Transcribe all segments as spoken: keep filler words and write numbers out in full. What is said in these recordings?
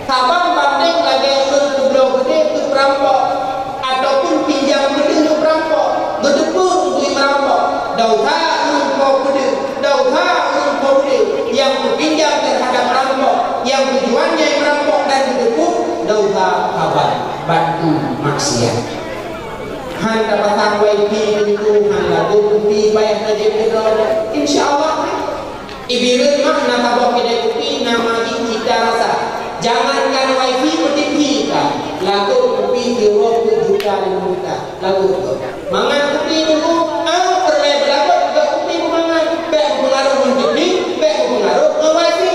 Saban bandeng lagèe ureueng peubloe keudè keu peurampok, ataupun pinjam keudè keu peurampok, geuteupeue bui meurampok, desya ureueng po keudè, desya ureueng po keudè nyang peupinjam teuhadap peurampok, nyang tujuan jih meurampok dan geuteupeue, desya saban bantu maksiat. Han tapasang wifi pintoe, han lagot kupi payah tajép keudroe. Insya Allah, Ibarat mah na saboh keudè kupi, na magi cita rasa. Jangankan wifi, peutinggi ka. Lagot kupi siuroe peuet juta, limong juta. Lagot gob. Mangat kupi teungku, ah, peureulèe beulagot, bak kupi beumangat. Bèk beupeungaruh ngon T V, bèk beupeungaruh ngon wifi.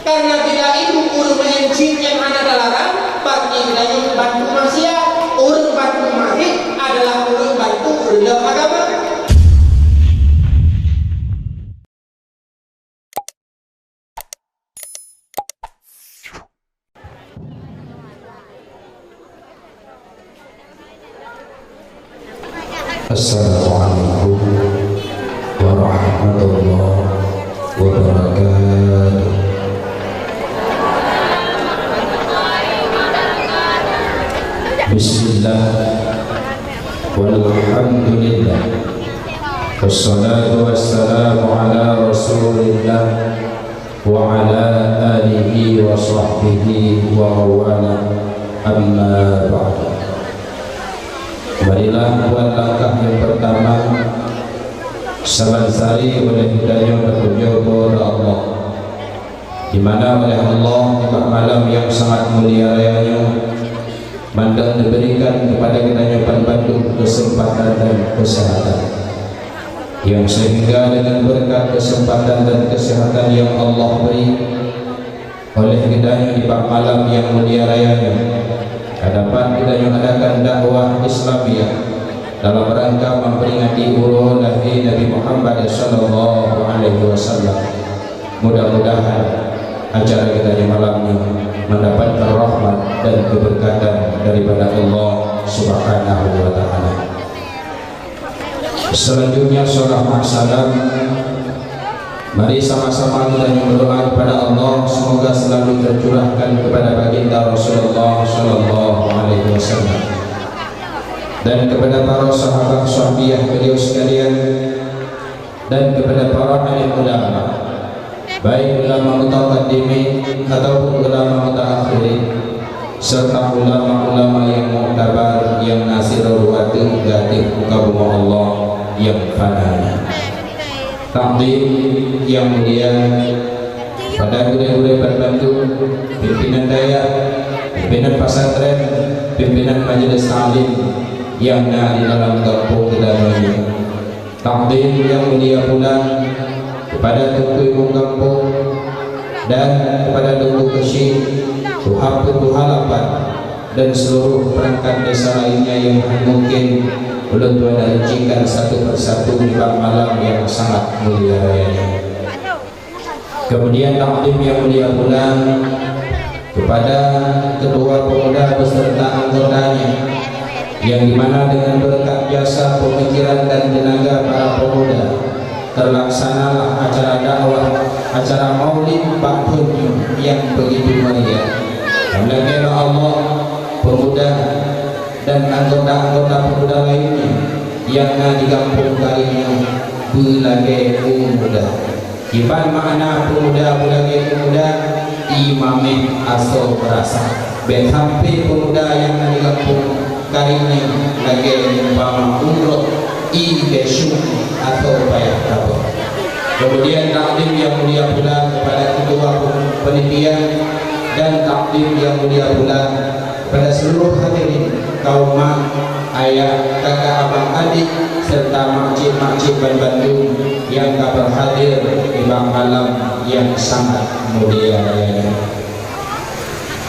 Karena bila itu ureueng main cit nyang hana talarang, pasti geutanyoe bantu maksiat. Ureueng bantu maksiat adalah ureueng bantu reuleuh agama. Assalamualaikum warahmatullahi wabarakatuh. Bismillah. Walhamdulillah. Wassalatu wassalamu ala Rasulillah wa ala alihi wa sahbihi wa mawala. Amma ba'du. Marilah buat langkah yang pertama, saban sari oleh geutanyoe tatuju keu Allah, di mana oleh Allah nibak malam yang sangat mulia raya nyoe, mantong diberikan kepada geutanyoe banmandum kesempatan dan kesehatan. Yang sehingga dengan berkat kesempatan dan kesehatan yang Allah beri oleh geutanyoe nibak malam yang mulia raya nyoe, ka dapat geutanyoe adakan dakwah Islamiah dalam rangka memperingati uroe lahé Nabi Muhammad sallallahu alaihi wasallam. Mudah-mudahan acara geutanyoe malam nyoe mendapatkan rahmat dan keberkatan daripada Allah Subhanahu wa Ta'ala. Selanjutnya, salawat salam. Mari sama-sama kita berdoa kepada Allah, semoga selalu tercurahkan kepada baginda Rasulullah sallallahu alaihi wasallam dan kepada para sahabat sahabiah beliau sekalian, dan kepada para alim ulama, baik ulama mutaqaddimin ataupun ulama mutaakhirin, serta ulama-ulama yang muktabar yang na sidroe dua teuk di ateueh muka bumoe Allah yang fana nyan. Takdim yang mulia pada gurèe-gurèe banmandum, pimpinan dayah, pimpinan pesantren, pimpinan majelis taklim yang na di dalam gampông Keudanoe nyoe. Takdim yang mulia pula kepada Teungku Imum Gampông dan kepada Teungku Keuchik, Tuha Peuet, Tuha Lapan, dan seluruh perangkat desa lainnya yang mungkin ulôn tuan rincikan satu persatu nibak malam yang sangat mulia raya nyoe. Kemudian takdim yang mulia pula kepada Ketua Pemuda beserta anggotanya, yang dimana dengan berkat jasa pemikiran dan tenaga para pemuda, terlaksanalah acara dakwah, acara maulid bak thôn nyoe yang begitu meriah. Alhamdulillah Allah, pemuda dan anggota-anggota pemuda lainnya yang na di gampông Karing nyoe beulagèe u muda. Kiban makna peumuda beulagèe u muda, i maméh asoe beurasa. Bèk sampai peumuda nyang na di gampông Karing nyoe lagèe umpama umroh i keu syueng asoe payah tabôh. Kemudian takdim yang mulia pula kepada ketua panitia dan takdim yang mulia pula kepada seluruh hadirin kaum mak, ayah, kakak, abang, adik, serta makcik-makcik banmandum nyang ka berhadir di malam yang sangat mulia raya nyoe.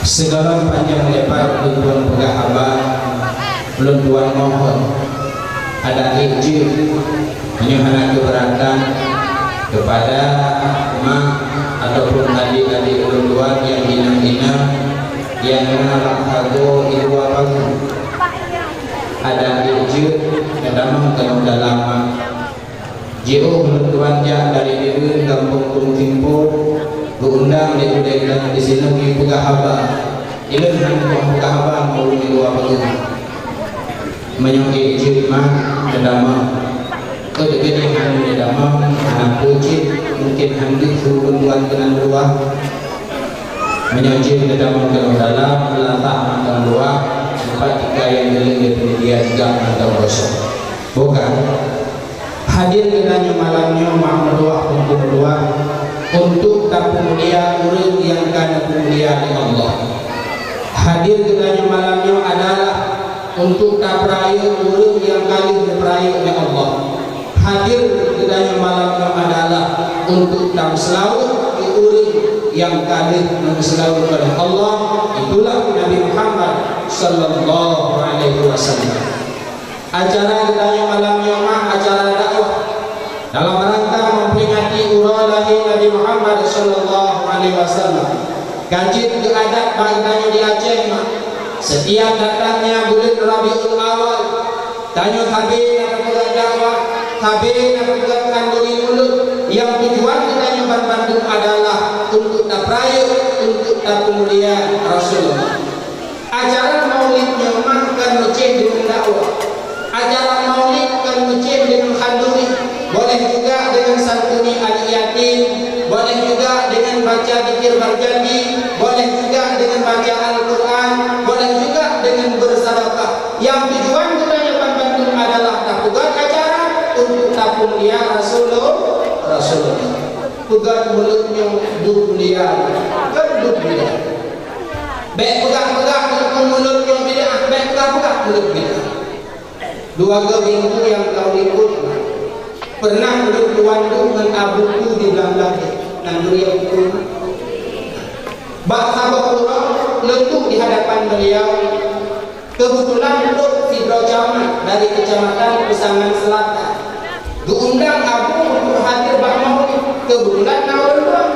Sigohlom panjang lebar ulôn tuan peugah haba, ulôn tuan mohon, adak ék jeuet, meunyoe hana keubeuratan, keupada mak ataupun adik-adik ulôn tuan nyang inong-inong nyang na lam sagoe i luwa bangai. Adak ék jeuet, geutamong keunoe dalam mak. Jiôh ulôn tuan jak dari Deuen gampông Tung Simpo, Geuundang lé ulée geutanyoe disinoe geupeugah haba. Ilôn hana geupeugah haba ngon ureuëng di luwa bagoe. Meunyoe ék jeuet mak, neudamong. Keu deuh geutanyoe hana neudamong, hana peue cit, mungken hana deuh su bantuan keunan luwa. Meunyoe jeuet neudamong keunan dalam, meulatah mantong luwa, teumpat tika nyang geuleuen lé panitia juga mantong kosong. Bukan. Hadir geutanyoe malam nyoe mak meutuwah teungku meutuwah untuk tapeumulia ureuëng nyang ka neupeumulia lé Allah. Hadir geutanyoe malam nyoe adalah untuk tapeurayeuk ureuëng nyang ka lheueh neupeurayeuk lé Allah. Hadir geutanyoe malam nyoe adalah untuk tameuseulaweuet keu ureuëng nyang ka lheueh neumeuseulaweuet oleh Allah, itulah Nabi Muhammad sallallahu alaihi wasallam. Acara geutanyoe malam nyoe mak acara dakwah dalam rangka memperingati uroe lahé Nabi Muhammad sallallahu alaihi wasallam. Ka jeuet keu adat bak geutanyoe di Aceh mak, setiap datangnya buleuen Rabiul Awal, tanyoe sabe na tapeugah dakwah, sabe na tapeugah khanduri mulod, nyang tujuan geutanyoe banmandum adalah untuk tapeurayeuk, untuk tapeumulia Rasulullah. Acara maulid nyoe mak kon meucéh deungon dakwah. Acara maulid kon meucéh deungon khanduri. Boleh juga dengan santuni aneuk yatim, boleh juga dengan baca zikir barjanji, boleh juga dengan baca Al-Quran, boleh juga dengan bersedekah. Nyang tujuan geutanyoe banmandum adalah tapeugöt acara untuk tapeumulia Rasulul-, Rasulullah. Peugöt mulod nyoe buet mulia, kon buet mulia. Bék peugah-peugah keu mulod nyoe bid'ah, bék peugah-peugah mulod bid'ah. Dua go minggu nyang ka likot, pernah lôn tuan duek ngon Abu Tu di Blang Gadeng, nan duriek tu. Bak saboh uroe, lôn duek di hadapan beliau. Keubeutulan trok sidroe camat dari Keucamatan Peusangan Seulatan. Geuundang Abu untuk hadir bak maulid. Keubeutulan na ureueng tueng.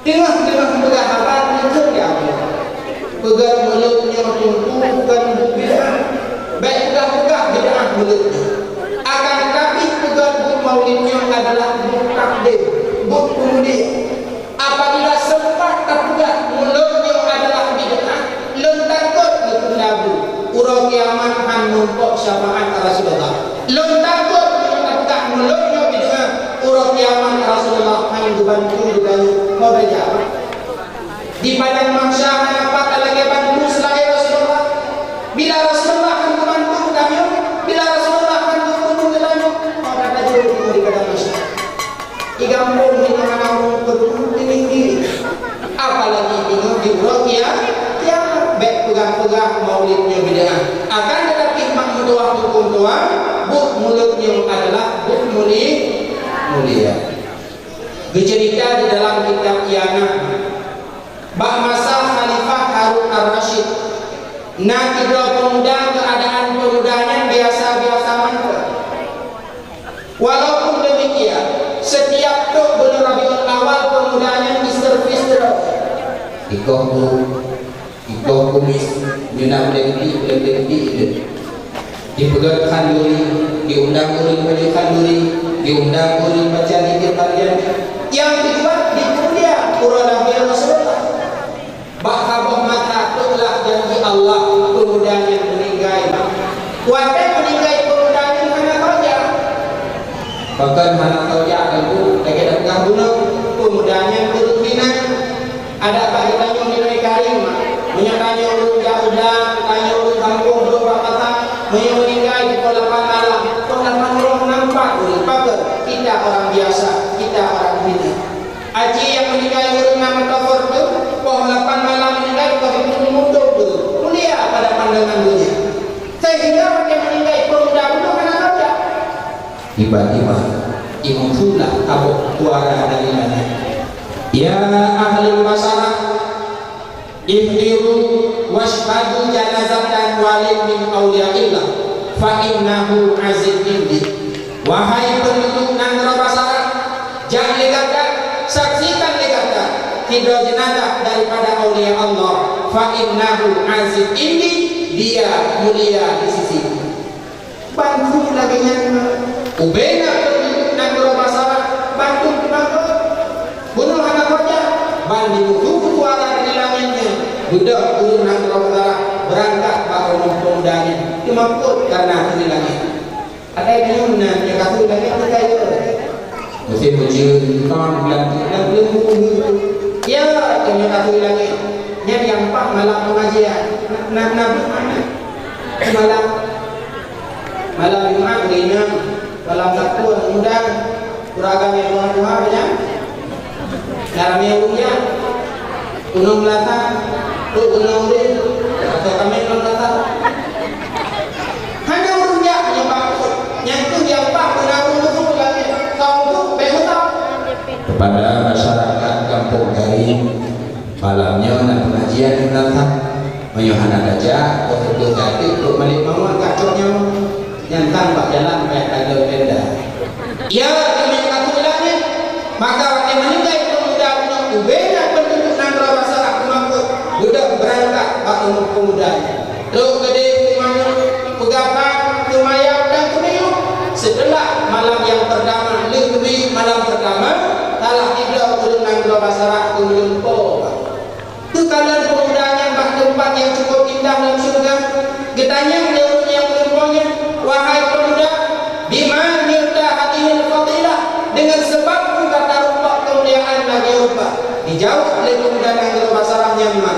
Teungoh-teungoh peugah haba, neukheun lé Abu, "Peugöt mulod nyoe teungku kon buet bid'ah. Bék peugah-peugah bid'ah mulod nyoe. Akan teutapi, peugöt buet maulid nyoe adalah buet takdem, buet peumulia." Apabila seumpat tapeugah mulod nyoe adalah bid'ah, lôn takot, geukheun lé Abu, uroe kiamat hán meurumpok syafaat Rasulullah. Lôn takot, lôn takot mulod nyoe bid'ah, uroe kiamat Rasulullah hán geubantu geutanyoe. Mau belajar? Di padang mahsyar hana pat lagèe bantu seulaén Rasulullah. Bila Rasulullah hán geubantu geutanyoe, bila Rasulullah hán geupeungeut geutanyoe, maka tajak di padang mahsyar. Di gampông nyoe hana ureueng peurunoe teuinggi. Apalagi bingung di uroe kia-, kiamat. Bék peugah-peugah maulid nyoe bid'ah. Akan teutapi, mak meutuwah, teungku meutuwah, buet mulod nyoe adalah buet muli-, mulia. Geuceurita di dalam kitab I'anah, bak masa Khalifah Harun Ar-Rasyid, na sidroe peumuda keuadaan peumuda nyan biasa-biasa mantong. Walaupun demikian, setiap trok buleuen Rabiul Awal peumuda nyan diservis droe. Dikoh bu, dikoh kumis, nyoe na ulèe geuti, ulèe geuti, ulèe. Dipeugöt khanduri, diundang ureueng pajoh khanduri, diundang ureueng baca zikir barjanji. Nyang tujuan dipeumulia uroe lahé Rasulullah. Bak saboh masa troklah janji Allah, peumuda nyan meuninggai. Watèe meuninggai peumuda nyan hana saja. Pakon hana saja, Teungku, lagèe tapeugah bunoe, peumuda nyan ureueng hina. Adak bak geutanyoe di Negeri Karim, meunyoe tanyoe ureueng jak u blang, tanyoe ureueng gampông brok bak pasang, meunyoe meuninggai pukon lapan malam, pukon lapan uroe nampak ureueng. Pakon? Kita orang biasa, kita orang hina. Aci nyang meuninggai ureueng na meutofor tu, poh lapan malam meuninggai, poh siplôh meudoh tu. Mulia pada pandangan dunia. Sehingga watèe meuninggai peumuda bunoe hana saja. Tiba-tiba, imeum pula saboh suara dari langèt, "Ya ahlul Basarah, ihdiru wasyhadu janazatan walin min auliyaillah, fa innahu aziz indi." Wahai penduduk nanggroe Basarah, jak lé gata, saksikan lé gata sidroe jeunazah daripada aulia Allah, fa innahu aziz indi, dia mulia di sisiku. Bantu lagèe nyan, ubena keu nanggroe Basarah, bantu teumangkot. Bunoe hana saja, Di musu suara di langét nyan, beudôh ureueng nyang droe beurangkat bak rumoh peumuda nyan, teuma peuet kareuna keuneuk langét. Atai deungon na nyang ka keu langét teuka yo. Musém ujeuen kon lam lam lembu. Ya, nyang ka keu langét. Nyan nyang pat malam pengajian. Na na na malam malam Jumat ringan, malam Sabtu muda. Ureueng agam nyang tuha-tuha banyak. Nyang ramé ureueng jak. Gunong Meulasa, trok Gunong Ureueng, atau Kaméng Gunong Meulasa. Hana ureueng jak nyang bacut, nyang keuh nyang pat beuna ureueng musoh lagèe, kau tu bèk meusah. Kepada masyarakat Kampung Garing, malam nyoe na pengajian di Meulasa. Meunyoe hana tajak, boh teupeue gatéh trok malék mawat ka cok nyawa. Nyan tan bak jalan payah tagloe tenda. Ya, kami kaku langit. Maka watèe meuninggai peumuda bunoe ubé na peuntunjuk nanggroe Basarah keumakot, beudôh beurangkat bak rumoh peumuda nyan. Trok keudeh keu manok, peugah ban, keu mayam dan keu miyueb. Seuteulah malam nyang peurtama, lheueh geubi malam peurtama, salah sidroe ureueng nanggroe Basarah keu meulumpoe. Teukalon peumuda nyan bak teumpat nyang cukup indah lam syeuruga. Geutanyong lé ureueng nyang meulumpoe nyan, "Wahai peumuda, bima nilta hadhil fadilah? Deungon sabab peue ka tarumpok keumuliaan lagèe rupa?" Dijaweueb lé peumuda nanggroe Basarah nyan, "Ma,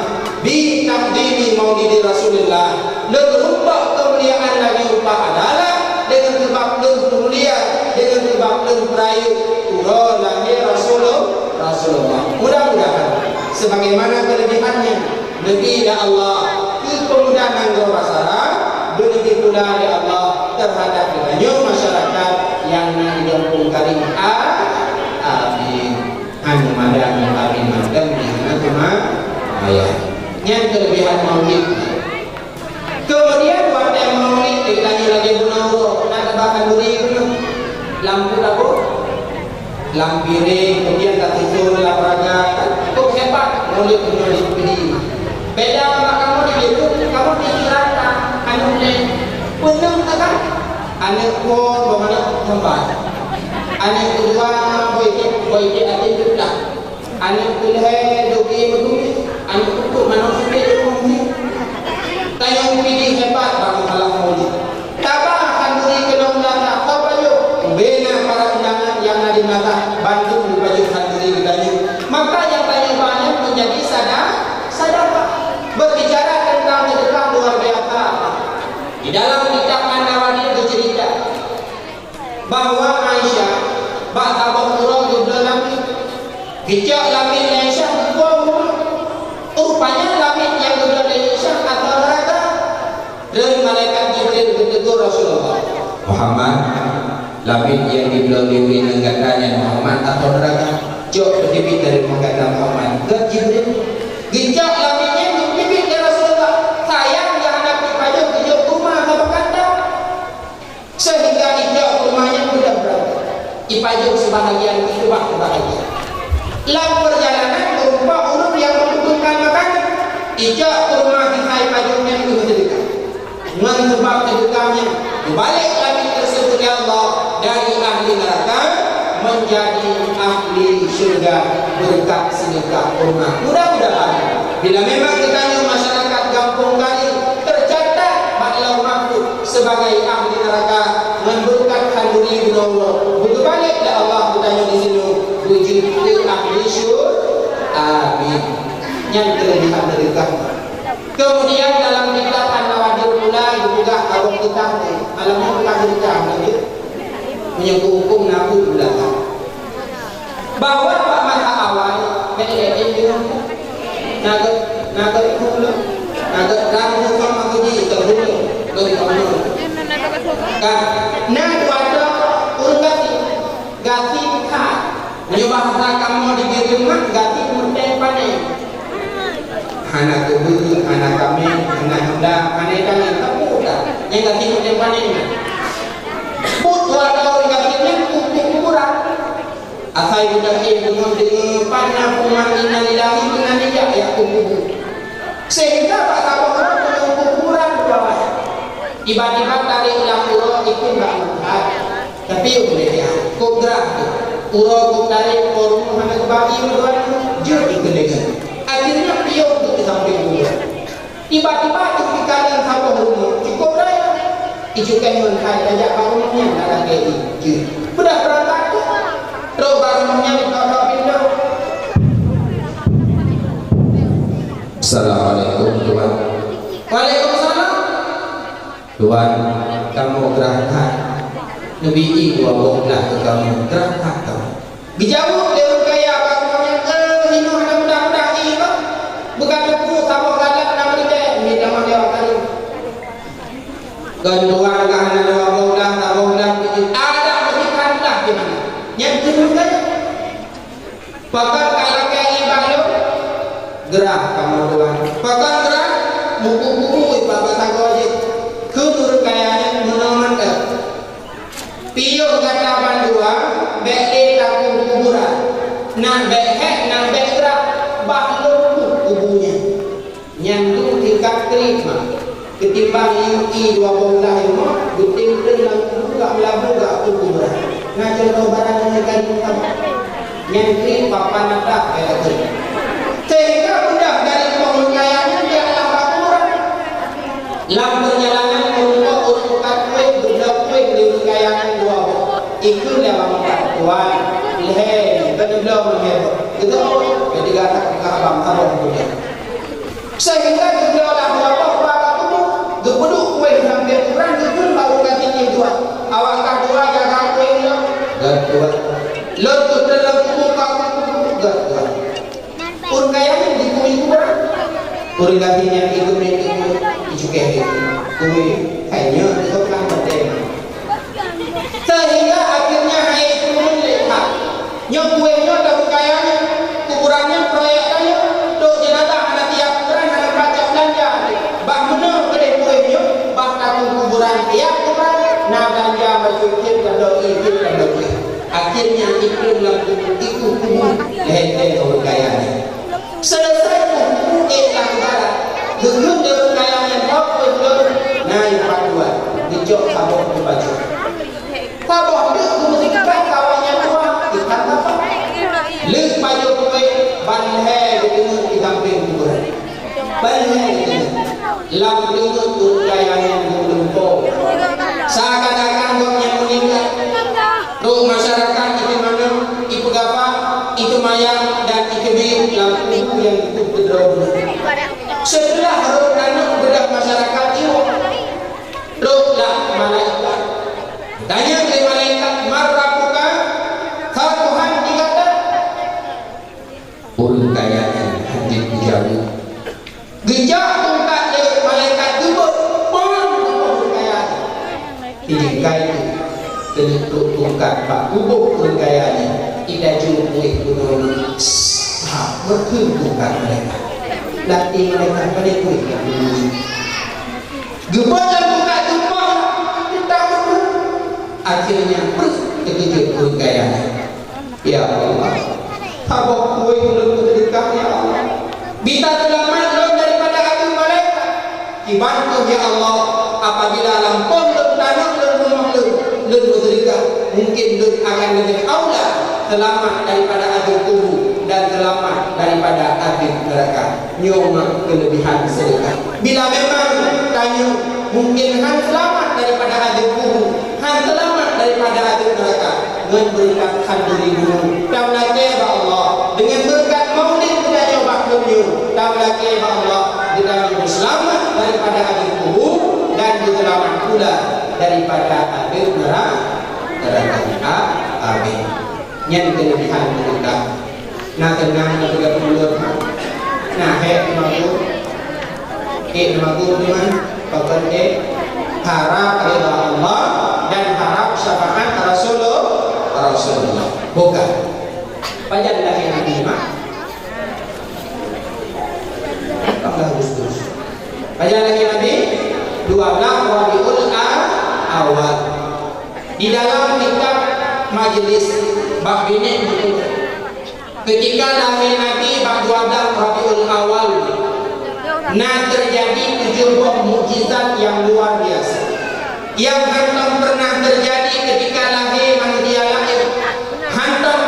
bi taqdimi maulidi Rasulillah." Lôn rumpok keumuliaan lagèe rupa adalah deungon sabab lôn peureulèe, deungon sabab lôn peurayeuk uroe lahé Rasulul-, Rasulullah. Mudah-mudahan sebagaimana kelebihannya, neubi lé Allah keu peumuda nanggroe Basarah, beuneubi pula lé Allah teuhadap geutanyoe masyarakat nyang na di Gampông Karing. A-, amin. Hana mada nyoe amin mantong, nyang na teuma ayah. Nyan kelebihan maulid. Keumudian watèe maulid geutanyoe lagèe bunoe uroe, na taba khanduri keunoe lam peue taboh, lam piréng, keumudian tasuson lam raga, kan? Kok hebat maulid bunoe di Pidie. Beda bak kamoe di Bireuen, kamoe di Cilacap, aneuk lé, peuneueng akan, aneuk phôn, bak aneuk teumpat. Aneuk keudua, boh iték, boh iték até teutah. Aneuk keulhèe dok ié meutumis, aneuk peuet manok sipék di rumoh nyoe. Tanyoe Pidie hebat bak meusalah maulid. Taba khanduri keunong data, taba yoh, ubé na para undangan nyang na di meunasah bandum jipajoh khanduri geutanyoe. Maka nyang tanyoe ba nyan meunjadi sada-, sadakah. Berbicara tentang sedekah luar biasa. Di dalam kitab An-Nawadir geuceurita, bahwa Aisyah bak saboh uroe geubloe lamiet. Geucok lamiet lé Aisyah bukon rumoh. Rupanya lamiet nyang geubloe lé Aisyah ateueh neuraka. Deungon malaikat Jibril geuteugor Rasulullah, "Muhammad, lamiet nyang geubloe lé ureueng inong gata nyan Muhammad ateueh neuraka. Cok peuteubiet dari rumoh gata Muhammad," kheun Jibril. Geucok lamiet nyan geuteubiet lé Rasulullah. Sayang nyang hana geupajoh geujok teuma saboh kantong. Sehingga ijok teuma nyan mudah beurangkat. Ipajoh seubahagian, ikeubah seubahagian. Lam peurjalanan meurumpok ureueng nyang membutuhkan makanan, ijok teuma sisa ipajoh nyan keu seudeukah. Ngon sabab seudeukah nyan, meubalek lamiet tersebut lé Allah dari ahli neraka menjadi ahli syurga berkat seudeukah kurma. Mudah-mudahan bila memang geutanyoe masyarakat Gampông Karing teucatat bak Lauh Mahfuz sebagai ahli neraka, ngon beureukat khanduri bunoe uroe, beugeubalek lé Allah geutanyoe disinoe beujeuet keu ahli syur-, amin. Nyan keulebihan dari kami. Kemudian dalam kitab An-Nawadir pula geupeugah, awak kitab nyoe, malam nyoe bukan cerita, meunyoe huköm na pun ulama. Bahwa bak masa awai, bèk lé-lé deungon nagèe, nagèe itu ulôn, nagèe rang bukan masa jih, itu ulôn, ulôn di kampung. Kan, na dua droe ureueng gasien, gasien that. Meunyoe bahasa kamoe di Bireuen mah, gasien meuntèng panèng. Hana keubeue, hana kaméng, hana honda, hana itanyan, tapi udah. Nyang gasien meuntèng panèng. Buet dua droe ureueng gasien nyan keu kuburan. Asai budak nyan deungon, deungon pan na peue man innalillahi, keunan ijak jak keu kubu. Sehingga bak saboh uroe keuneuk keu kuburan dua bak. Tiba-tiba tarék lam uroe ikheun bak meuhat. Tapi ulèe nyan, kok grah tu. Uroe geutarek po rumoh hana geubagi meutuan, jeuet dikeunong. Akhirnya piôh teuk di sampéng kuburan. Tiba-tiba teupikat lam saboh rumoh cukôp raya. Icukéh ngon hai tajak bak rumoh nyan, na lagèe jih. Beudah beurangkat teuk. Trok bak rumoh nyan, tok-tok pintoe. Assalamualaikum, Tuan. Waalaikumsalam. Tuan, kamoe grah that. Neubi ié dua boh blah keu kamoe, grah that kamoe. Geujaweueb lé ureueng kaya bak gobnyan, "Eh, hinoe hana mudah-mudah ié, Bang. Beuka teupeu saboh galak na meuribèe, mita manyang kali." Kon tuan ka hana dua boh blah, saboh blah, adak meusikan blah di mana? Nyan keuneuk kaya. Pakon ka lakèe ié bak lôn? Grah kamoe tuan. Pakon grah? Muku-kuku ié bak sagoe jih. Kheun ureueng kaya nyan meunoe mantong. Piôh gata bandua, bèk lé takông kuburan. Nah bèk hék, nah bèk grah, bah lôn kubu nyan. Nyan tu tingkat keulimong. Keutimbang ié dua boh blah rumoh, geutem keu lam kubu, gak meulabu, gak kubu kuburan. Nah, contoh barang nyang ka ditamong. Nyan klik papan atas, kaya tu. Sehingga mudah dari pengeluaran di alam kuburan. Lam perjalanan meureumpok ureueng meukat kueh, geubloe kueh di ureueng kaya nyan dua boh. Ikheun lé ureueng meukat, "Tuan, lhèe nyoe, ka neubloe lhèe boh." Geuteupeue, keutiga that ka abang, abang muda. Sehingga geubloe lam dua boh bak kubu, geupeuduek kueh lam kuburan, geukheun bak ureueng gasien nyan, "Tuan, awak ka dua jaga kueh nyoe." "Gèt, Tuan." "Lôn keuh dalam kubu, ka kubu." "Gèt, Tuan." Ureueng kaya nyan dikui kuburan. Ureueng gasien nyan ikut meunan, ikut icukéh lé. Kui, hai nyoe, ikut kan penting. Sehingga akhirnya hai turun lé that. Nyoe kueh nyoe ureueng kaya nyan. Kuburan nyan proyek tanyoe. Trok jenazah hana tiep kuburan, hana pacok beulanja. Bah meunoe keudeh kueh nyoe, bah takông kuburan tiep kuburan, na beulanja bacut tiep dan doi tiep dan doi. Akhirnya ikheun lam kubu, ikheun kubu, lhèe-lhèe ureueng kaya nyan. Selesai kubu, ék lam darat, geukheun lé ureueng kaya nyan, "Hok, kueh lôn, na i pat dua." Geucok saboh geupajoh. Saboh teuk geumeusikat kawan nyang dua, ikat saboh. Lheueh pajoh kueh, ban lhèe geuteungeut di sampéng kuburan. Ban lhèe geuteungeut. Lam teungeut ureueng kaya nyan geumeulimpôh. Seakan-akan gobnyan meuninggai. Trok masyarakat iteumanoe, ipeugapak, iteumayang dan iteubiet lam kubu nyang dikeue keudroe bunoe. Seuteulah rhot ranup beudah masyarakat iwoe, troklah malaikat. Tanyong lé malaikat, "Man rabbuka?" "Soe Tuhan gata?" Ureueng kaya nyan hana jijaweueb. Geujak tungkat lé malaikat geubeuet, pon keu ureueng kaya nyan. Tinggai tu, keuneuk trok tungkat bak tuboh ureueng kaya nyan, idaju kueh bunoe nyoe, sab, meukheun tungkat malaikat. Lam até malaikat, "Pane kueh nyang bunoe nyoe?" Geubeuet lam tungkat, geupah, teutab meukheun. Akhirnya, peuet teukeujot ureueng kaya nyan. Ya Allah, saboh kueh lôn meuseudeukah, ya Allah. Bisa seulamat lôn daripada ateuk malaikat. Kiban kheueh, ya Allah, apabila lampôh lôn, tanoh lôn, rumoh lôn, lôn meuseudeukah, mungkin lôn akan leubeh aula seulamat daripada ateuk kubu dan seulamat daripada ateuk neuraka. Nyoe mah keulebihan seudeukah. Bila memang tanyoe mungkin han seulamat daripada ateuk kubu, han seulamat daripada ateuk neuraka, ngon beureukat khanduri bunoe, tameulakèe bak Allah, deungon beureukat maulid geutanyoe bak donya, tameulakèe bak Allah, geutanyoe seulamat daripada ateuk kubu dan geuseulamat pula daripada ateuk neura-, neuraka. A-, amin. Nyan keulebihan seudeukah. Na teunang, na tiga puluh. Na hék teuma tu. Ék teuma tu teuma. Pakon ék? Harap ridha Allah dan harap syafaat Rasulullah. Rasulullah. Bukan. Pajan lahé Nabi, mak? Empat belas Agustus. Pajan lahé Nabi? Dua belas Rabiul A-, Awal. Di dalam kitab Majlis bak binéh buku, ketika lahé Nabi bak dua belas Rabiul Awal, na teujadi tujoh boh mukjizat nyang luar biasa, nyang hantom pernah teujadi ketika lahé manusia laén. Hantom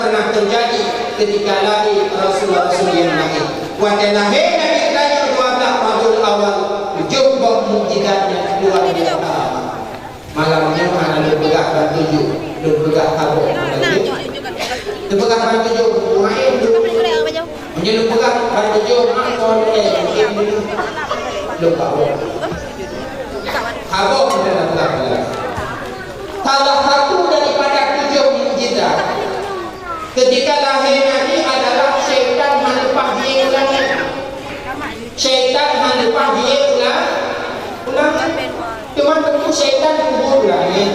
pernah terjadi ketika lahé rasul-rasul nyang laén. Watée lahé Nabi geutanyoe dua blah Rabiul Awal, tujoh boh mukjizat nyang luar biasa. Malam nyoe hana lôn peugah ban tujoh, lôn peugah saboh saja. Lôn peugah ban tujoh, Muhaim tu. Meunyoe lôn peugah ban tujoh, mak kon, eh, mungkin lôn bawa. Saboh kita nak peugah. Salah satu daripada tujoh mukjizat, ketika lahé Nabi adalah syaitan hana leupah jiyue u langét. Syaitan hana leupah jiyue u la-, u langét. Teuma teungku syaitan kubur u langét.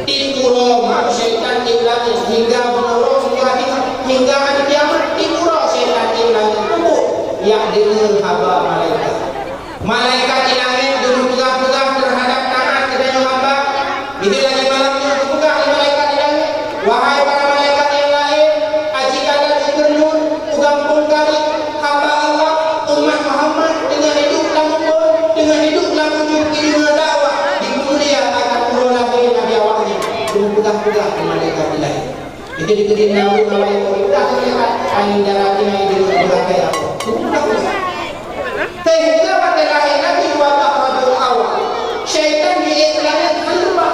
Tiep uroe ma syaitan tiep u langét, hingga bunoe uroe, hingga, hingga hari kiamat tiep uroe syaitan tiep u langét. Kubur, jak deungoe haba malaikat. Malaikat di langét geumeupeugah-peugah teuhadab taát keu tanyoe hamba. Bideuh lagée malam nyoe geupeugah lé malaikat di langét, "Wahai para malaikat nyang laén, aci kalon gubunur u gampông Karib, hamba Allah, umat Muhammad, teungoh hidup lam ubon, teungoh hidup lam ujong ileumèe dakwah, dipeumulia akan uroe lahé Nabi awaknyan." Geumeupeugah-peugah lé malaikat di langét. Itu dikeudin nawi awai mudah mereka paling darah tinggi di berbagai apa. Sehingga pada lahir Nabi dua belas Rabiul Awal, syaitan di langit berubah.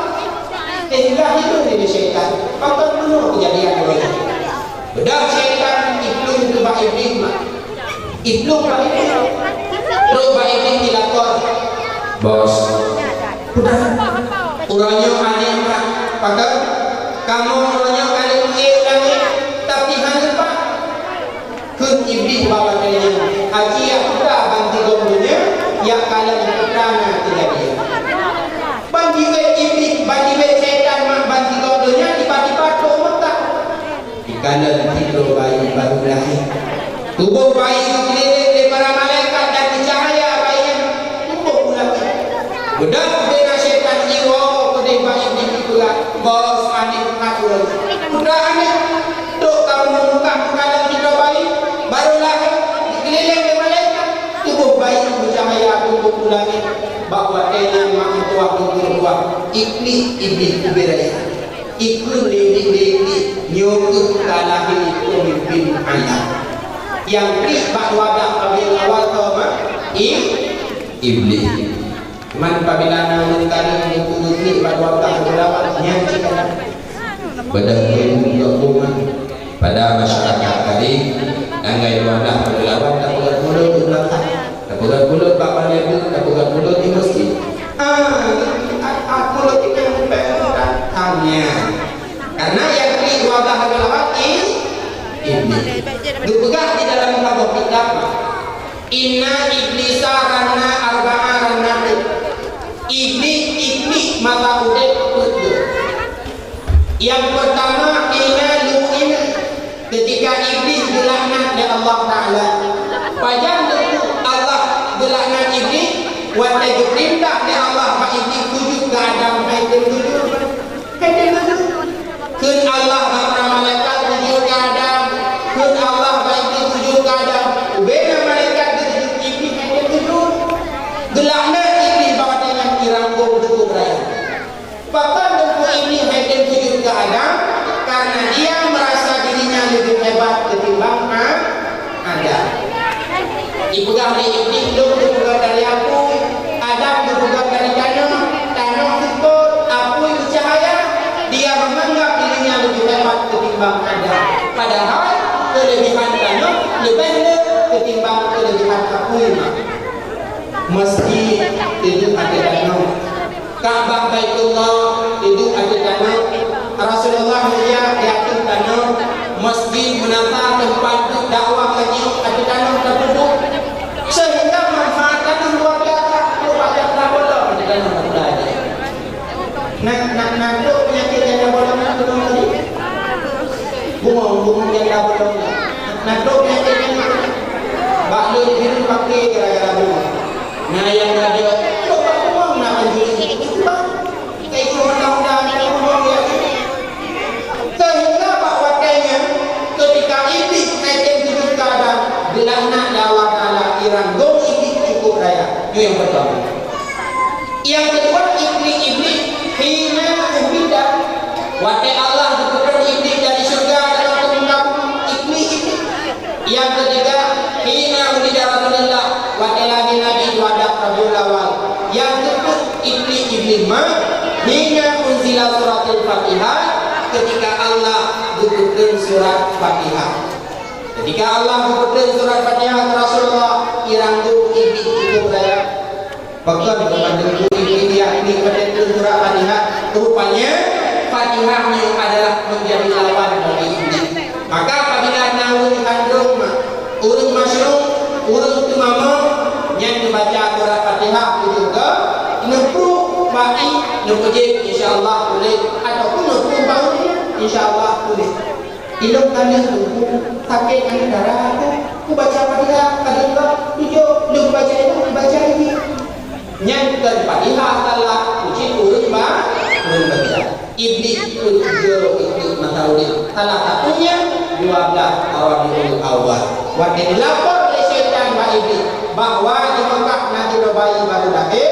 Sehingga hidup di syaitan. Apa penuh kejadian mereka. Bedah syaitan itu ke bak iblis mak. Iblih bak iblih. Trok bak iblih dilakon. Bos. Udah. Uroe nyoe aneuëk mak. Pakon? Kamoe uroe nyoe aneuëk miet langét, tapi hana pat. Kheun iblih bak watée nyan, aci jak putra bansigom donya, jak kalon putra na keujadian. Ban jibeuet iblih, ban jibeuet syaitan mak bansigom donya, tiba-tiba trok Mekah. Dikalon sidroe bayi barô lahé. Tuboh bayi geukeulileng lé para malaikat dan geucahya bayi nyan tuboh u langét. Beudôh bubena syaitan iwoe keudeh bak iblih ipeugah, "Bos, aneuëk that ureuëng. Peue aneuëk? Trok kamoe Mekah meukalon sidroe bayi barô lahé, geukeulileng lé malaikat. Tuboh bayi geucahya tuboh u langét." Bak watée nyan mak meutuah geubeuet buah, iblih, iblih ubé raya. Ikheun lé iblih, "Nyoe kheueh ka lahé peumimpin alam." Nyang klik bak dua blah Rabiul Awal soe mak? I-, iblih. Man pabila na ureuëng kareun buku geuklik bak dua blah Rabiul Awal, nyan cit ka. Padahai buku gabungan pada masyarakat tadi, tanggai dua blah Rabiul Awal tapeugah mulut di beulakang. Tapeugah mulut bak balai bu, tapeugah mulut di meuseujid. Ah, ah, ah, mulut di kampung, tanya. Karena nyang klik dua blah Rabiul Awal i-, iblih. Geupeugah di dalam saboh kitab, "Inna iblisa ranna arba'a rannatin." Iblih, iblih masa udeb peuet. Nyang peurtama, hina lu'ina, keutika Iblih geulaknat lé Allah Taala. Pajan teungku Allah geulaknat Iblih? Watée geupeurintah lé Allah bak Iblih sujud keu Adam, hai tem sujud. Hai tem sujud. Kheun Allah bak para malaikat sujud keu Adam. Kheun Allah bak Iblih sujud keu Adam. Ubena malaikat geusujud keu Iblih, hai tem sujud. Geulaknat Iblih bak watée nyan, iranggong teupeu raya. Pakon teungku Iblih hai tem sujud keu Adam? Karena dia merasa dirinya lebih hebat ketimbang A-, Adam. Ipeugah lé Iblih, "Lôn geupeugöt dari apui, Adam geupeugöt dari tanoh, tanoh seupôt, apui meucahya." Dia menganggap dirinya lebih hebat ketimbang Adam. Padahal kelebihan tanoh leubeh le ketimbang kelebihan apui. Masjid itu ada tanoh. Ka'bah Baitullah itu ateueh tanoh. Rasulullah mulia di ateueh tanoh. Masjid Munasah teumpat dakwah laju ateueh tanoh teupeubuk. Sehingga manfaat tanoh luar biasa. Trok bak janda bolong ateueh tanoh teupeubuk. Nah, nah, nah, trok penyakit janda bolong na keunong tadi. Bungong, bungong janda bolong na. Nah, trok penyakit janda. Bak lôn biru pakai gara-gara bungong. Nah, nyang raja, "Coba uang nak mencuri itu, Bang. Kayak itu undang-undang ada uang ya." Sehingga bak watée nyan, ketika Iblih hai tem sujud keu Adam, geulaknat lé Allah Taala, iranggong Iblih cukup raya. Itu yang pertama. Yang kedua, Iblih, Iblih hina ubita. Watée Allah geupeutrön Iblih dari syeuruga dalam Nyang keutiga, hina wulida Rasulullah, watée lahé Nabi dua blah Rabiul Awal. Nyang keupeuet, Iblis, Iblis ma, hina unzila suratul Fatihah, ketika Allah geupeutrön surat Fatihah. Ketika Allah geupeutrön surat Fatihah keu Rasulullah, irang dum Iblis ikot raya. Pakon teuma teungku Iblis diakui padahai surat Fatihah? Rupanya, Fatihah nyoe adalah menjadi lawan bagi Iblis. Maka, apabila na ureuëng khandong, ureuëng masyueng, ureuëng teumamong, nyan neubaca surat Fatihah tujoh goe, neupruek bak ié, neupeujeuet, insya Allah, boleh, ataupun neupruek bak ureuëng, insya Allah, boleh. Ilôn ka lheueh teungku, sakét nyang darah aku, kubaca Fatihah, ka deungoe, tujoh, lheueh kubaca ilôn, kubaca lagi. Nyan kon Fatihah salah, ucit ureuëng ba-, ureuëng baca. Iblis pun jeuet ikot masa udép. Salah satunya dua blah Rabiul Awal. Watée dilapor lé syaitan bak Iblis bahwa di Mekah na sidroe bayi baru lahé,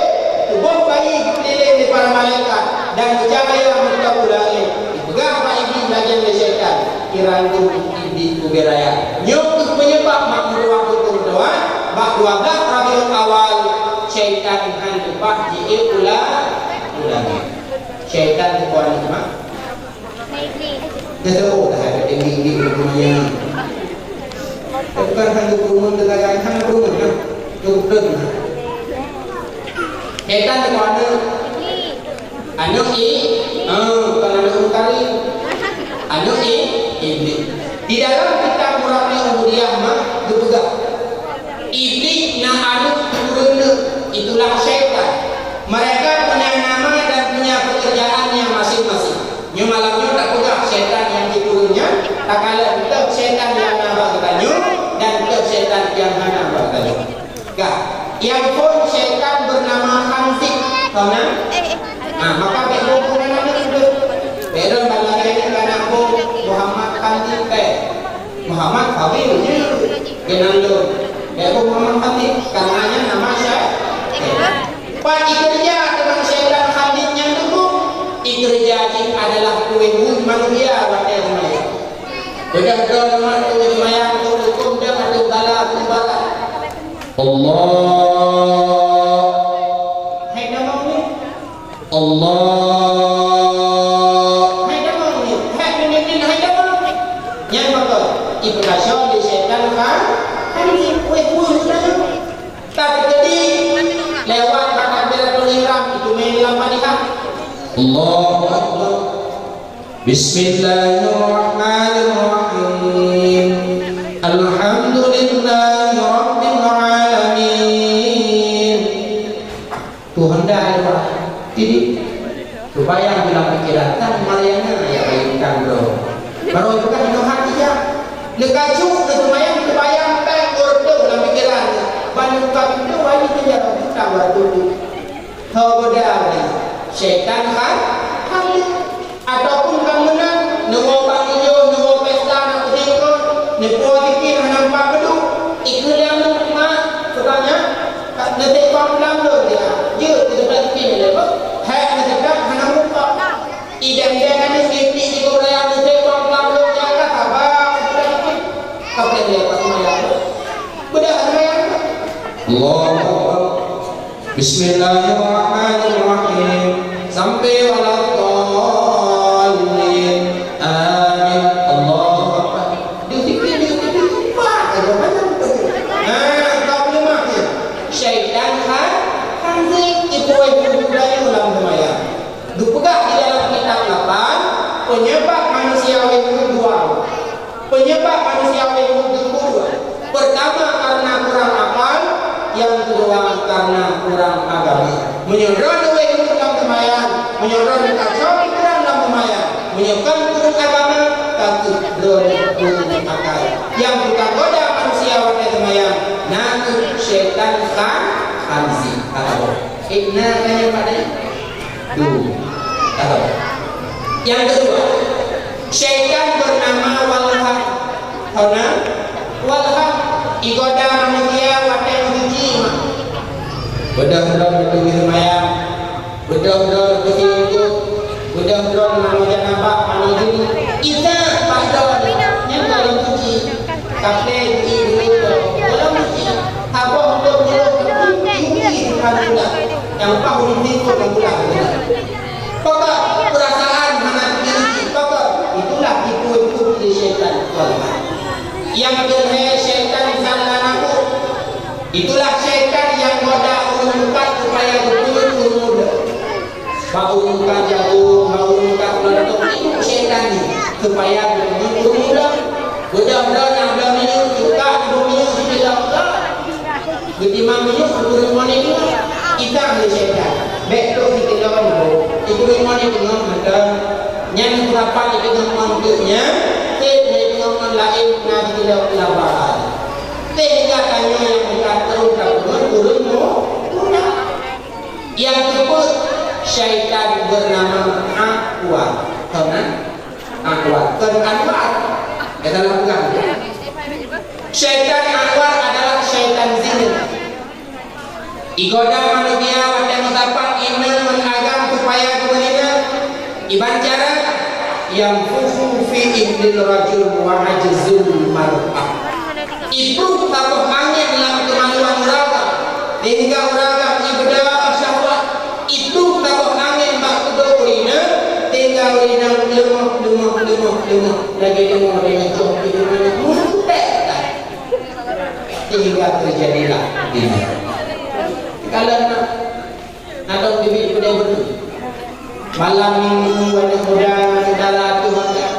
tuboh bayi geukeulileng lé para malaikat dan cahya meuteupeue langét. Dipeugah bak Iblis lagée nyan lé syaitan, irang dum Iblis ubé raya. Nyoe kheueh peunyeubab mak meutuwah beutôi-beutôi, bak dua blah Rabiul Awal, syaitan hana leupah jiék u la-, u langét. Syaitan teuka nikmat. Geuseuôt that tinggi-tinggi ureuëng manyang. Tapi kan hana peurumoh teuka, hana peurumoh nah. Teuka nah. Syaitan teuka aneuk. Aneuk i, ah, bukan aneuk Karim. Aneuk i, Iblis. Di dalam kitab Murabbi Ubudiyah mah geupeugah, Iblis na aneuk ureuëng, itulah syaitan. Mereka punya nama dan punya pekerjaannya masing-masing. Nyoe malam nyoe tapeugah syaitan nyang jiturun nyan, takalon teuh syaitan nyang na bak geutanyoe dan teuh syaitan nyang hana bak geutanyoe. Ka, nyang phon syaitan bernama Khanzib, tahu na? Ah, maka bék phon-phon aneuk teuh. Bék lôn bak lagée nyan keu aneuk phon Muhammad Khanzib, bék. Muhammad Fadil jeuet keunan lôn. Bék phon Muhammad Khanzib, karena nyan nama syaitan. Pat ikeureuja teuma syaitan Khanzib nyan teungku? Ikeureuja jih adalah keu ueh manusia watée seumayang. Beudôh droe teuma keu ueh seumayang, keu hukôm dan ateueh bala peumbarat. Allah. Hai nama ni? Allah. Hai nama ni? Hai ni, ni, ni, hai nama ni? Nyan maka ipeukaso lé syaitan ka, kan ni, weh, weh, weh. Tapi tadi lewat rakaat takbiratul ihram itu main lam Fatihah. Allahu Akbar. Bismillahirrahmanirrahim. Alhamdulillahirabbil alamin. Tuhan dah lewat. Jadi, supaya bilang pikiran kan Mariana ya bayangkan bro. Baru itu kan itu hati ya. Lekacu ke semayang kebayang tak ordo dalam pikiran. Banyak kami tu wali penjara kita waktu itu. Tho goda ureueng, syaitan kan hadir. Ataupun ka meunan, neuwoe bak ijo, neuwoe pesta na peutingkon, neupuwoe zikir hana mupat peuduek, ikheun lé aneuk mak, seubab nyan, ka neuteupang pulang lôn dia. Jeuet teudeungoe zikir lé beuh, hék neuseudap hana mupat. Idang-idang aneuk seuti di Korea neuteupang pulang lôn dia, ka saba, ka peureulée bak seumayang. Beudah seumayang. Allahu Akbar. Bismillahirrahmanirrahim. Sampai waladdallin. Amin. Allahu Akbar. Dia fikir dia tadi lupa. Ada banyak betul. Nah, kau boleh maaf ya. Syaitan kan, kan zik itu yang budaya dalam sembahyang. Dipeugah di dalam kitab lapan, penyebab manusia itu dua. Penyebab manusia ilmu teungku dua. Pertama, karena kurang akal. Yang kedua, karena kurang agama. Meunyoe droeneuh ilmu lam seumayang, meunyoe droeneuh kacau pikiran lam seumayang, meunyoe kon kurang agama, takut droeneuh kurang akal. Yang tukang goda manusia watée seumayang, na kheueh syaitan khan-, khanzib. Atau, eh, na kaya pada Duh. Tahu. Yang kedua, syaitan bernama Walham. Tahu na? Walham, igoda manusia watée meusuci mak. Beudôh droe beutôi seumayang. Beudôh droe beusingkôh. Beudôh droe manoe janabah, manoe junub. Isa bak droe nyan gohlom suci. Kaplé di dulu, walau mungkin, saboh untuk dulu, tapi mungkin bukan pula. Yang pahu di minggu dan bulan. Pokok perasaan hana dimiliki, pokok itulah tipu-tipu dari syaitan. Yang keuhai syaitan di sana aku. Itulah syaitan yang goda ureueng mukat supaya beutôi ureueng muda. Bak ureueng mukat jago, bak ureueng mukat meulontok, tipu syaitan nyan supaya beutôi ureueng muda. Beudôh-dôh nyang dôh minyeuk, cuka dôh minyeuk sitilok. Geutimang minyeuk, geupeureueng moni deungoe. Idang lé syaitan. Bèk trok sitilok, geupeureueng moni deungoe mantong. Nyan peurapat lé deungon ngon teuk nyan, trép lé deungon ngon laén na sitilok lapan. Sehingga tanyoe nyang meukat terus ka beungon ureueng mu-, muda. Nyang keupeuet, syaitan bernama Aqwa. Tahu kan? Aqwa. Kon Anwar. Gata na peugah. Syaitan Aqwa adalah syaitan zina. Igoda manusia watèe meusapat iman ngon agam supaya geumeuzina. Iban cara, yanfukhu fi ihdil rajul wa ajzul mar'ah. Ipruet saboh angén lam keumaluan ureueng agam, sehingga ureueng agam ibeudôh syahwat. Ipruet saboh angén bak udôk ureueng inong, sehingga ureueng inong leumoh, leumoh, leumoh, leumoh. Lagèe leumoh deungon cong, meutek. Sehingga terjadilah ini. Kalau nak Atau bibi peudeh beutôi. Malam minggu aneuk muda, aneuk dara tuh makan.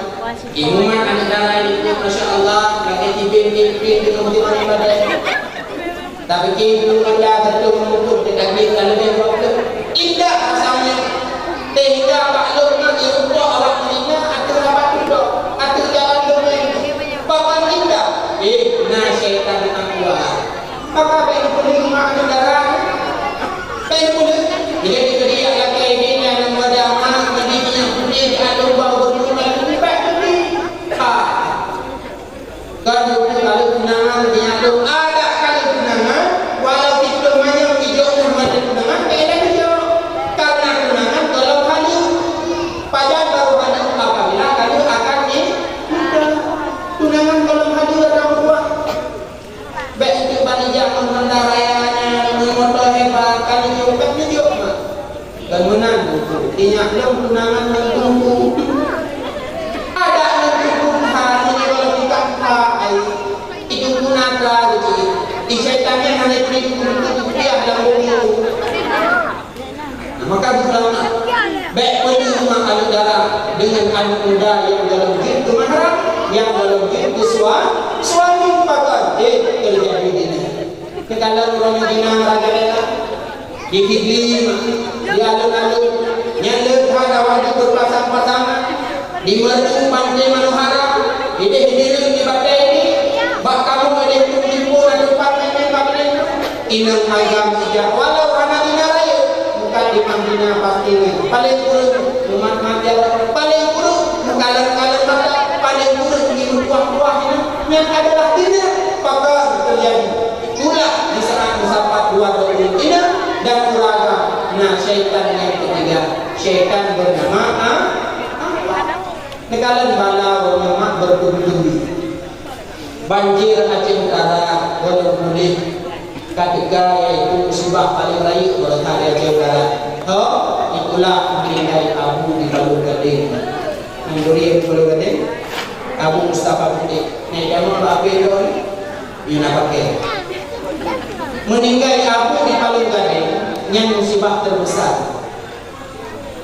Imumat aneuk dara itu, masya Allah, lagèe tibeng-tibeng dengan budi ibadah. Tapi kiblu anda betul mengukur tidak bisa lebih waktu. Indah rasanya. Sehingga Pak Lukman dirumpok awak muridnya, atau apa tu dok, atau jalan dong. Papan indah. Eh, nah syaitan anak buah. Maka bèk peuleueh mak aneuk dara. Bèk peuleueh. Jadi keudéh lakèe jih nyang meuda mak, jadi minyeuk putéh di ateueh bau beureukat, bèk peuleueh. Ha. Kan buku kalau tunangan di ateueh, ada kalau tunangan, walau siplôh manyang ijok nyoe masa tunangan, bèk laju jok. Karena tunangan golom haleue. Pajan baru haleue apabila haleue akan ni-, tunangan golom haleue orang tua. Bèk jeuet bak ijak ngon honda raya nyan, ngon moto hebat, ka neujok, ka neujok mak. Kon meunan, inyak lôn tunangan ngon teungku. Adak ngon teungku ha, meunyoe gohlom nikah ha, ai. Itu pun ada rezeki. Di syaitan nyan hana jeuet kupiah lam buku. Maka beutama, bèk peuleueh mak aneuk dara deungon aneuk muda nyang gohlom jeuet keu mahram, nyang gohlom jeuet keu sua-, suami pakon, eh, teujadi dini. Keukalon uroe nyoe di na meuradalala, di Fidli, di alun-alun, nyang le that awak jipeupasan-pasan, di Meureudu Pantai Manohara, idéh di Direuen di Batèe ini, bak kamoe idéh tu jipeu na teumpat main-main bak binéh. Inong agam ijak walau hana dina rayeuk, bukan di Madinah pasti nyan. Paléng kureueng umat maté, paléng kureueng meukalon-kalon mata, paléng kureueng di meukuah-kuah ini. Nyan adalah dina pakon teujadi. Itulah di saat meusapat dua droe inong dan ureueng agam na syaitan nyang keutiga. Syaitan bernama A-, Neukalon bala ureueng mak bertubi-tubi. Banjir Aceh Utara gohlom mudik ka teuka, yaitu musibah paleng rayeuk bak Aceh Utara. Ho, itulah meuninggai Abu di Palung Gadeng. Nyang turi Palung Gadeng, Abu Mustafa Putéh. Nyan jameun bak Abéh lôn, nyang na paké. Meuninggai Abu di Palung Gadeng, nyan musibah terbesar.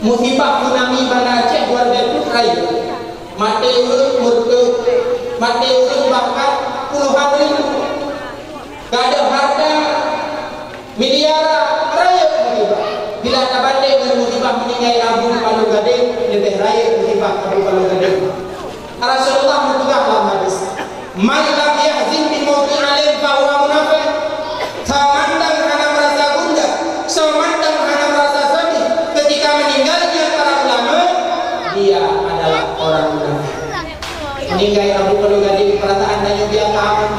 Musibah tsunami Banda Aceh dua ribu rayeuk, maté ureueng meureukeue, maté ureueng bahkan puluhan ribu. Gadôh hareuta miliaran rayeuk musibah. Bila tabandéng ngon musibah meuninggai Abu Palung Gadeng, leubeh rayeuk musibah Abu Palung Gadeng. Rasulullah geupeugah lam hadis, "Man lam yahzin bi mauti alim fa huwa munafiq." Soe mantong hana merasa gundah, soe mantong hana merasa sedih ketika meninggalnya para ulama, dia adalah orang munafik. Meuninggai Abu Palung Gadeng, perasaan tanyoe biasa aman,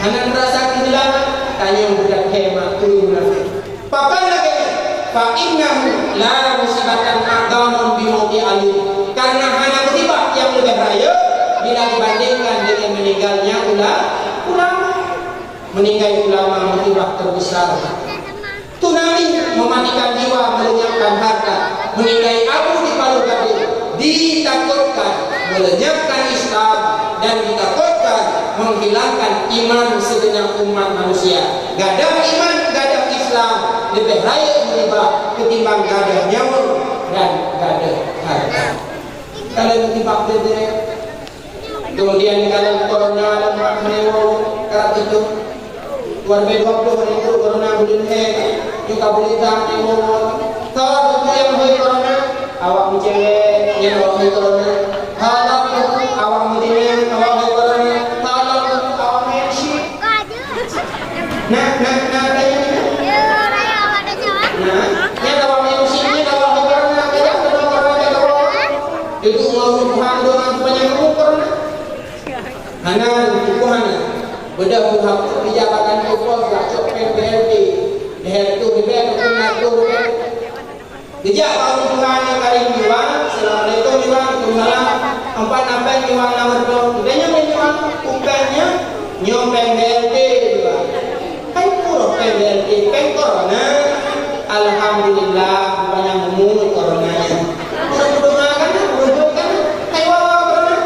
hana merasa kehilangan, tanyoe budak hemat, ureueng munafik. Pakon lagèe nyan? Fa innahu la musibatan a'zamu bi mauti alim. Karena hana musibah nyang leubeh rayeuk Bila dibandingkan dengan meninggalnya ula-, ulama. Meninggai ulama musibah terbesar. Tsunami mematikan jiwa, melenyapkan harta. Meninggai Abu di Palu Gading ditakutkan melenyapkan Islam dan ditakutkan menghilangkan iman segenap umat manusia. Gadoh iman, gadoh Islam, leubeh rayeuk musibah ketimbang gadoh nyawa dan gadoh harta. Kalau musibah beda, kemudian kalau corona lemak menewo, karab itu. Dua ribu dua puluh itu corona buleuen he, juga boleh dah menewo. Salah satu yang hoi corona, awak mencewek, yang awak hoi corona. Salah satu awak meutinang, awak hoi corona. Salah satu awak mensi. Nah, nah, nah, tanya ni. Nah, nyan awak M C, nyan awak orang nak kaya, kena orang nak kaya. Itu mau Tuhan doang supaya mengukur. Hana, itu hana. Beda Tuhan tu, di jabatan tu, kau tak cok peng B L T. Leher tu, leher tu, nak tu, leher tu. Geujak bak ureueng tuha nyoe kali nyoe, "Assalamualaikum, Iwan." "Waalaikumsalam." "Ampat na péng, Iwan, na meuteumé?" Geutanyong lé Iwan, "Upéng nyoe?" "Nyoe péng B L T, Iwan." "Hai, peue péng B L T?" "Péng corona." "Alhamdulillah, banyak umur corona nyan." Ureueng peudonga kan, ureueng jeuet kan, hai wawa corona.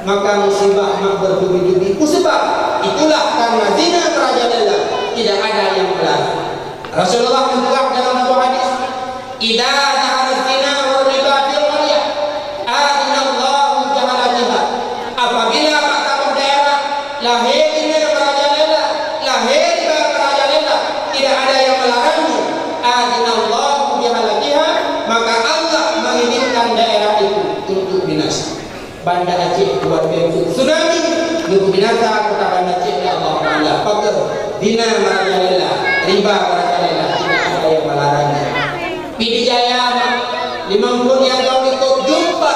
Maka musibah mak bertubi-tubi. Sebab itulah karena zina merajalela, tidak ada yang melarang. Rasulullah meupeugah dalam sebuah hadis, "Idza zahara zina wa riba fil qaryah, adzinallahu jahalatiha." Apabila bak saboh daerah lahé zina merajalela, lahé riba merajalela, tidak ada yang melarangnya, adzinallahu jahalatiha, maka Allah mengizinkan daerah itu untuk binasa. Banda Aceh dua ribu tsunami, geubinasa kota Banda Aceh lé Allah Taala. Pakon? Zina merajalela, riba merajalela, tidak ada yang melarangnya. Pidie Jaya, limong ploh nyang ka ikot jumpa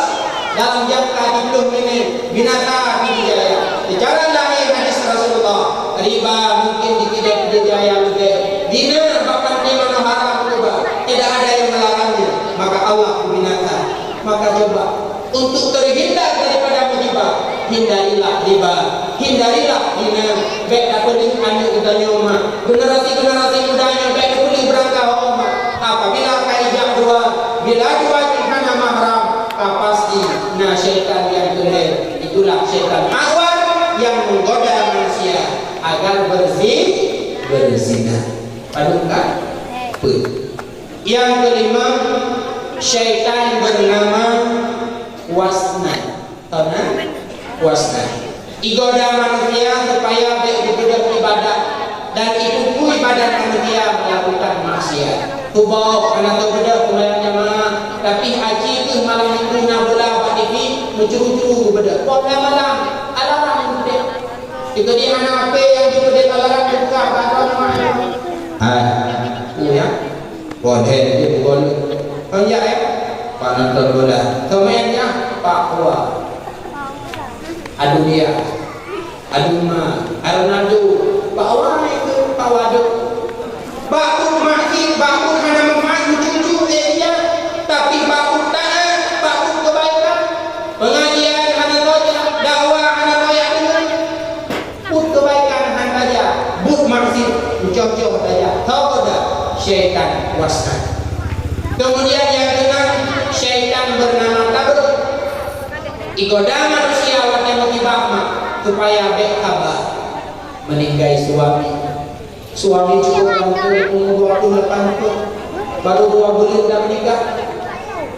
dalam jangka tiga puluh menit, binasa Pidie Jaya. Secara lahé hadis Rasulullah, riba mungkin di Pidie Jaya leubeh. Zina bak Pantai Manohara riba, tidak ada yang melarangnya, maka Allah binasa. Maka coba, untuk terhindar daripada musibah, hindarilah riba, hindarilah zina. Bék tapeuleueh aneuk geutanyoe, mak. Generasi-generasi muda nyoe bék tapeuleueh beurangkaho, mak. Apabila ka ijak dua, bila dua nyan hana mahram, ka pasti na syaitan nyang keulhèe. Itulah syaitan akhwat yang menggoda manusia agar berzi-, berzina. Padum ka? Peue? Yang kelima, syaitan bernama Wasnan. Tahu na? Wasnan. Igoda manusia supaya bék geubeudôh ibadat dan ipupui badan manusia melakukan maksiat. Tuboh hana teubeudôh seumayang jamaah, tapi aci keuh malam minggu na bola bak T V, meucuru-curu geubeudôh. Poh malam, alarm geubeudôh. Itu dia hana H P yang geubeudôh alarm buka bak ruang malam. Ah, iya. Boh lhèe jeuet bugoe lôn. Kon jak, eh? Pak nonton bola. Kon main nyan, Pak Kua. Adu dia. Adu ma. Ronaldo. Pak Wai tu, Pak Waduk. Bak buet maksiat, bak buet hana manfaat, lucu-lucu lé dia. Tapi bak buet taat, bak buet kebaikan. Pengajian hana teuka, dakwah hana teuka. Buet kebaikan hana tajak, buet maksiat cocok tajak. Tahu tak? Syaitan kuasa. Kemudian yang keenam, syaitan bernama Tabruk. Igoda manusia watèe musibah mak supaya bék haba. Meninggai suami. Suami cukup mampu, umur dua puluh lapan tahun. Baru dua bulan dah menikah.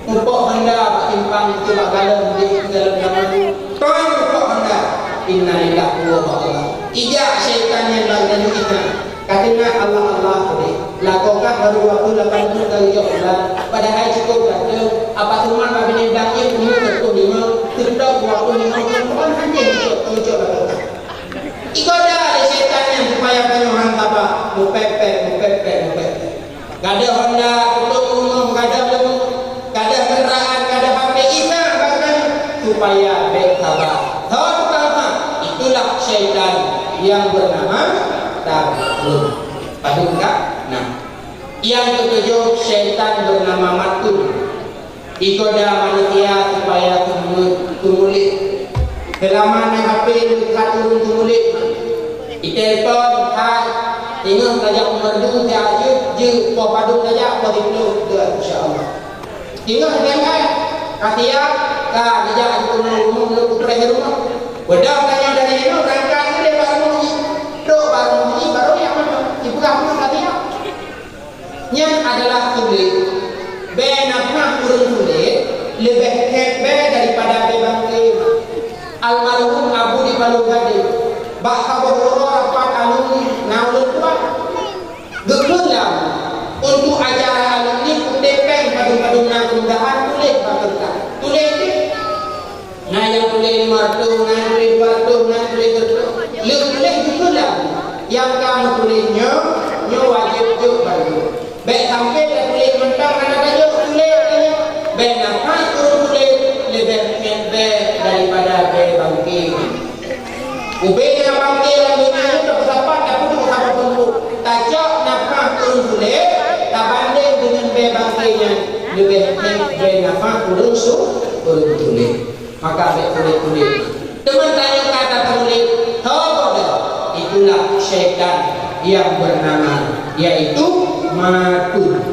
Mupok honda bak simpang, itu bak galon di dalam kamar. Tong mupok honda. Innalillahi wa inna ilaihi raji'un. Ijak syaitan nyan bak nyan ijak. Ka teuingat Allah-Allah tadi. Lakoe kah baru dua puluh lapan tahun dari jok bulan. Padahai cukup dah tu. Apa teuma bak binéh bak nyan umur dua puluh lima, seutôt dua puluh lima tahun. Bukan hanya ijok, ijok lakoe kah. Igoda lé syaitan nyan supaya tanyoe han saba, mupèpèt, mupèpèt, mupèpèt. Gadôh honda, tutup rumoh, gadôh leumo, gadôh keundaraan, gadôh H P, isa bahkan supaya bék saba. Thon sama, itulah syaitan yang bernama Tabruk. Padum ka? Nah. Yang ketujuh, syaitan bernama Matul. Igoda manusia supaya teumeu-, teumuléh. Seulama na H P leukat ureuëng teumuléh, itelepon, "Hai, ingat tajak meurdu siat jeuet, jeuet poh padum tajak, poh siplôh, deuh, insya Allah." Ingat kan, hai, ka siap, ka dijak jipeurumoh, rumoh lôn peupreh rumoh. Beudôh tanyoe dari inoe, berangkat udeh bak rumoh jih. Trok bak rumoh jih, baru jak mantong. Jipeugah peue ka siap. Nyan adalah tuléh. Bée nafah ureuëng tuléh leubeh hék bée daripada bée bangke. Almarhum Abu di Palu Gadeng, bak saboh uroe rapat alumni na ulôn tuan. Geukheun lam, untuk acara alumni putéh péng padum-padum na keumudahan tuléh bak keureutah. Tuléh jih. Na nyang tuléh limong reutôh, na nyang tuléh dua reutôh, na nyang tuléh teureutôh. Lheueh tuléh geukheun lam, nyang ka meutuléh nyoe, nyoe wajéb jok bandum. Bék sampoe tatuléh mantong hana tajok, tuléh tanyoe. Bée nafah ureuëng tuléh leubeh hék bée daripada bée bangke. Ubé na bangke lam donya nyoe tapeusapat, tapeuduek saboh teungku. Tacok nafah ureuëng tuléh, tabandeng deungon bée bangke nyan, leubeh hék bée nafah ureuëng su-, ureuëng tuléh. Maka bék tuléh-tuléh. Teuma tanyoe ka tatuléh, ho bodoh. Itulah syaitan yang bernama, yaitu matun.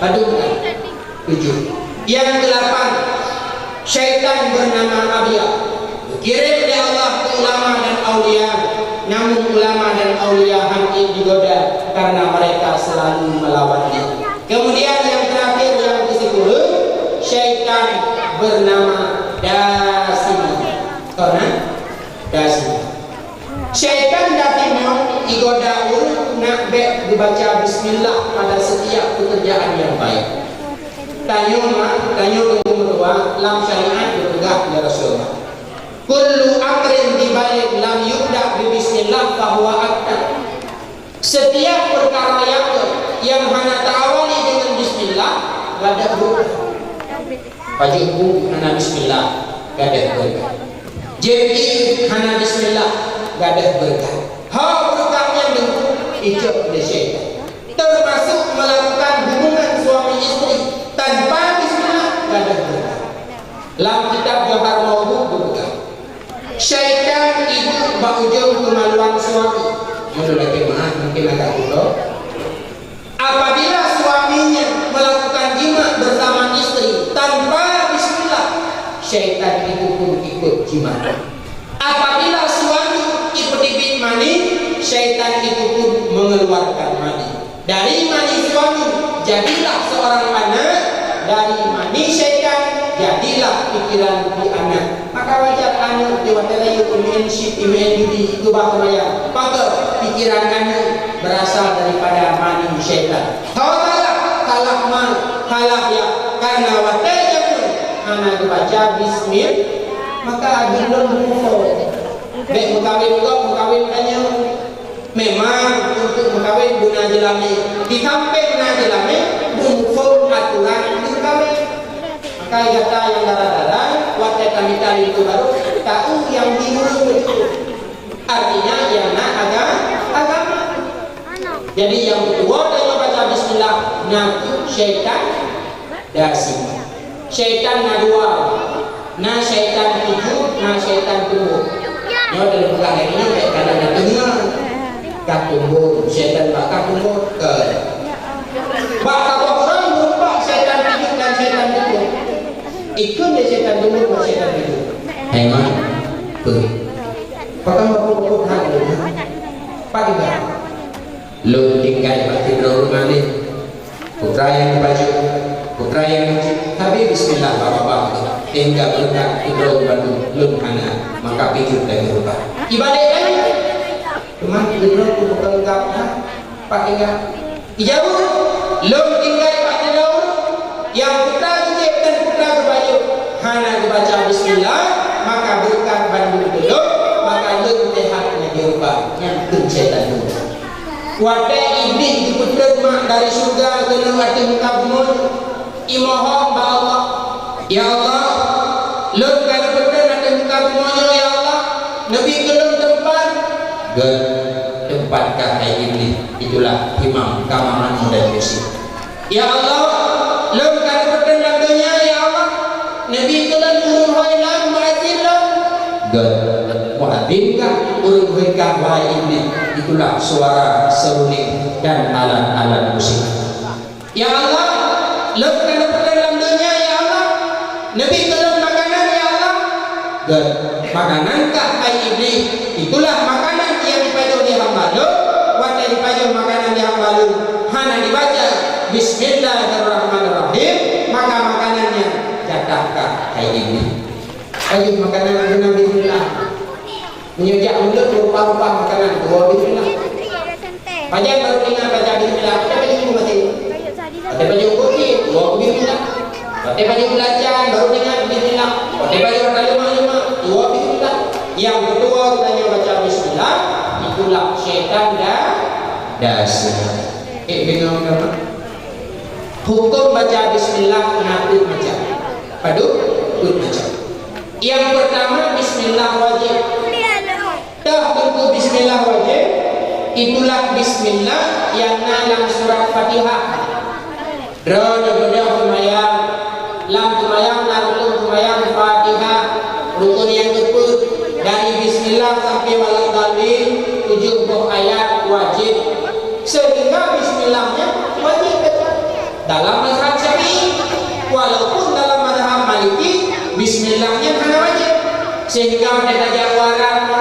Padum kan? Tujuh. Yang kedelapan, syaitan bernama Abia. Dikirim oleh Allah ke ulama dan aulia, namun ulama dan aulia hana digoda karena mereka selalu melawannya. Kemudian yang terakhir, yang kesepuluh, syaitan bernama Dasimon. Tahu kan? Dasimon. Syaitan Dasimon igoda ureuëng nak bék dibaca bismillah pada setiap pekerjaan yang baik. Tanyoe ma, tanyoe teungku meutuah, lam syariat geupeugah lé Rasulullah, "Kullu amrin dibalin lam yubda bi bismillah fahuwa abtar." Setiap perkara yang, yang hana taawali dengan bismillah, gadôh buet. Pajoh bu hana bismillah, gadôh beureukat. Jieb ié hana bismillah, gadôh beureukat. Ha beureukat nyan deungon icok lé syaitan. Termasuk melakukan hubungan suami istri tanpa bismillah, gadôh beureukat. Lam kitab Johar Mauhub geupeugah, syaitan iduek bak ujong keumaluan suami. Meunurot jeumaáh mungkin agak kuto. Apabila suaminya melakukan jima bersama istri tanpa bismillah, syaitan itu pun ikut jima. Apabila suami ipeuteubiet mani, syaitan itu pun mengeluarkan mani. Dari mani suami, jadilah seorang anak, dari mani syaitan, jadilah pikiran di anak. Maka wajar aneuk di watée rayeuk imeun syik, imeun judi, keubah seumayang. Pakon pikiran aneuk berasal daripada mani syaitan. Ho salah, salah ma, salah ya, karena watée jameun hana geubaca bismillah, maka adeueng lôn beuruso. Bék meukawen gob, meukawen tanyoe. Memang untuk meukawen beuna jeulamé. Di sampéng na jeulamé, beuphon atoran meukawen. Maka gata nyang dara-dara, watée tamita linto barô, taeu nyang di ureuëng beutôi. Artinya, nyang na aga-, agama. Jadi, nyang meutuwoe tanyoe baca bismillah, na kheueh syaitan Dasimon. Syaitan na dua. Na syaitan tuju, na syaitan tumbon. Nyoe lôn peugah lagée nyoe, bék kalon na teungoh. Ka tumbon, syaitan bak ka tumbon, ke. Bak saboh uroe meureumpok syaitan tuju dan syaitan tumbon. Ikheun lé syaitan tumbon ngon syaitan tuju. Hai mak, peue? Pakon bapak-bapak hana lôn, ha? Pat tinggai? Lôn tinggai bak sidroe ureuëng alim. Putra nyang geubacut, putra nyang geucit, tapi bismillah bak babah, sehingga beureukat keudroe bandum lôn hana, maka picut lagée rupa. Ibadat kan? Teuma keudroe ku bukan gab ha, pat tinggai. Ijaweueb, lôn tinggai bak sidroe, nyang putra geucit dan putra geubacut, hana geubaca bismillah, maka beureukat bandum keudroe, maka lôn sehat lagée rupa, nyan kheun syaitan tu. Watée Iblih geupeutreun mak dari syeuruga keunoe ateueh muka bumoe, imohon bak Allah, "Ya Allah, lôn ka neupeutreun ateueh muka bumoe nyoe, ya Allah, neubi keu lôn teumpat." Gét, teumpat kah hai Iblih, itulah imam keamanan dan musuh. Ya Allah, lôn ka neupeutreun lam donya, ya Allah. Neubi keu lôn ureuëng hôi lam meuaséh lôn. Gét, Hingga ureuëng hingga wahai Iblih, itulah suara seruling dan alat-alat musik. Ya Allah, lôn ka neupeutrang lam donya, ya Allah, neubi keu lôn makanan, ya Allah. Gét, makanan kah, hai Iblih? Itulah makanan nyang jipajoh lé hamba lôn. Watée jipajoh makanan lé hamba lôn, hana jibaca Bismillahirrahmanirrahim, maka makanan nyan jatah kah, hai Iblih. Pajoh makanan guna bismillah. Meunyoe jak mulod meurupa-rupa makanan, tuwoe bismillah. Pajan barô teuingat baca bismillah, watée pajoh ié maté. Watée pajoh kopi, tuwoe bismillah. Watée pajoh beulacan, barô teuingat bismillah. Watée pajoh ka leumah-leumah, tuwoe bismillah. Nyang peutuwoe geutanyoe baca bismillah, itulah syaitan da-, dasar. Eh, deungoe, Mak. Hukôm baca bismillah na peuet macam. Padub? Peuet macam. Nyang peurtama, bismillah wajéb. Toh teungku bismillah wajéb, itulah bismillah nyang na lam surat Fatihah. Droeneuh beudôh seumayang, lam seumayang na rukon seumayang Fatihah, rukon nyang keupeuet, dari bismillah sampai waladhdallin, tujoh boh ayat wajéb. Sehingga bismillah nyan wajéb baca. Dalam mazhab Syafi'i, walaupun dalam mazhab Maliki, bismillah nyan hana wajéb. Sehingga watée tajak u Arab,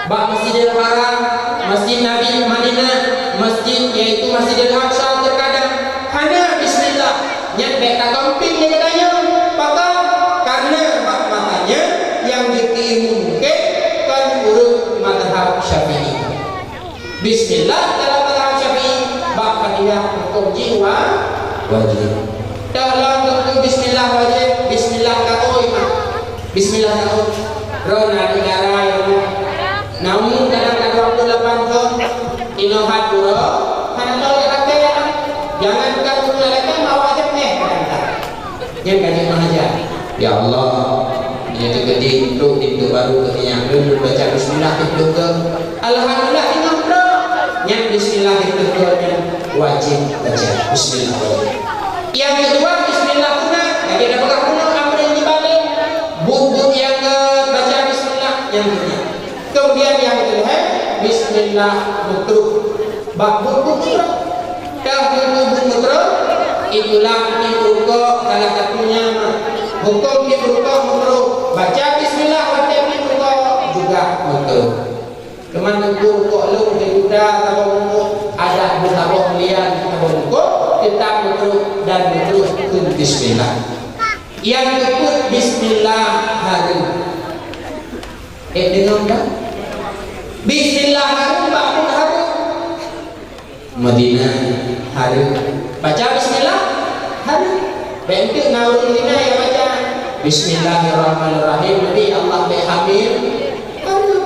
bak Masjidil Haram, Masjid Nabi Madinah, masjid yaitu Masjidil Aqsa, terkadang hana bismillah. Nyan bék takamping lé geutanyoe. Pakon? Karena bak masa nyan nyang jeuet keu imeum mungken kon ureuëng mazhab Syafi'i. Bismillah dalam mazhab Syafi'i, bak Fatihah hukôm jih wa-, wajéb. Tolong teungku bismillah wajéb, bismillah ka oi, Mak. Bismillah ka oi. Droeneuh na di dara, ya Allah. Na umur kadang ka dua puluh lapan thon, inoe hat uroe, hana tao lé até. Jangankan ureuëng lalaki, awak aja neh kadang-kadang. Nyan ka jeuet meuhajat. Ya Allah, meunyoe teukeudi trok pintoe barô keu inyak lôn, lôn baca bismillah pintoe keu. Alhamdulillah, ingat trok. Nyan bismillah pintoe keu nyan wajéb baca. Bismillah wajéb. Nyang keudua, bismillah sunat. Lagée na peugah bunoe amrun jibalik. Buet-buet nyang, eh, baca bismillah nyang sunat. Kemudian nyang keulhée, bismillah meutrok. Bak buet-buet meutrok. Ka buet-buet meutrok, itulah pih rukok salah satunya. Hukôm pih rukok meutrok. Baca bismillah watée pih rukok juga meutrok. Teuma teungku rukok lôn teududa saboh mungkot, adak beusaboh meulian saboh mungkot, teutap meutrok dan meutrok keu bismillah. Nyang keupeuet bismillah hareuem. Eh, deungoe kan? Bismillah hareuem, bak buet hareuem. Madinah hareuem. Baca bismillah hareuem. Bék enteuk na ureuëng Madinah nyang baca Bismillahirrahmanirrahim, neubi Allah bék hamil. Hareuem.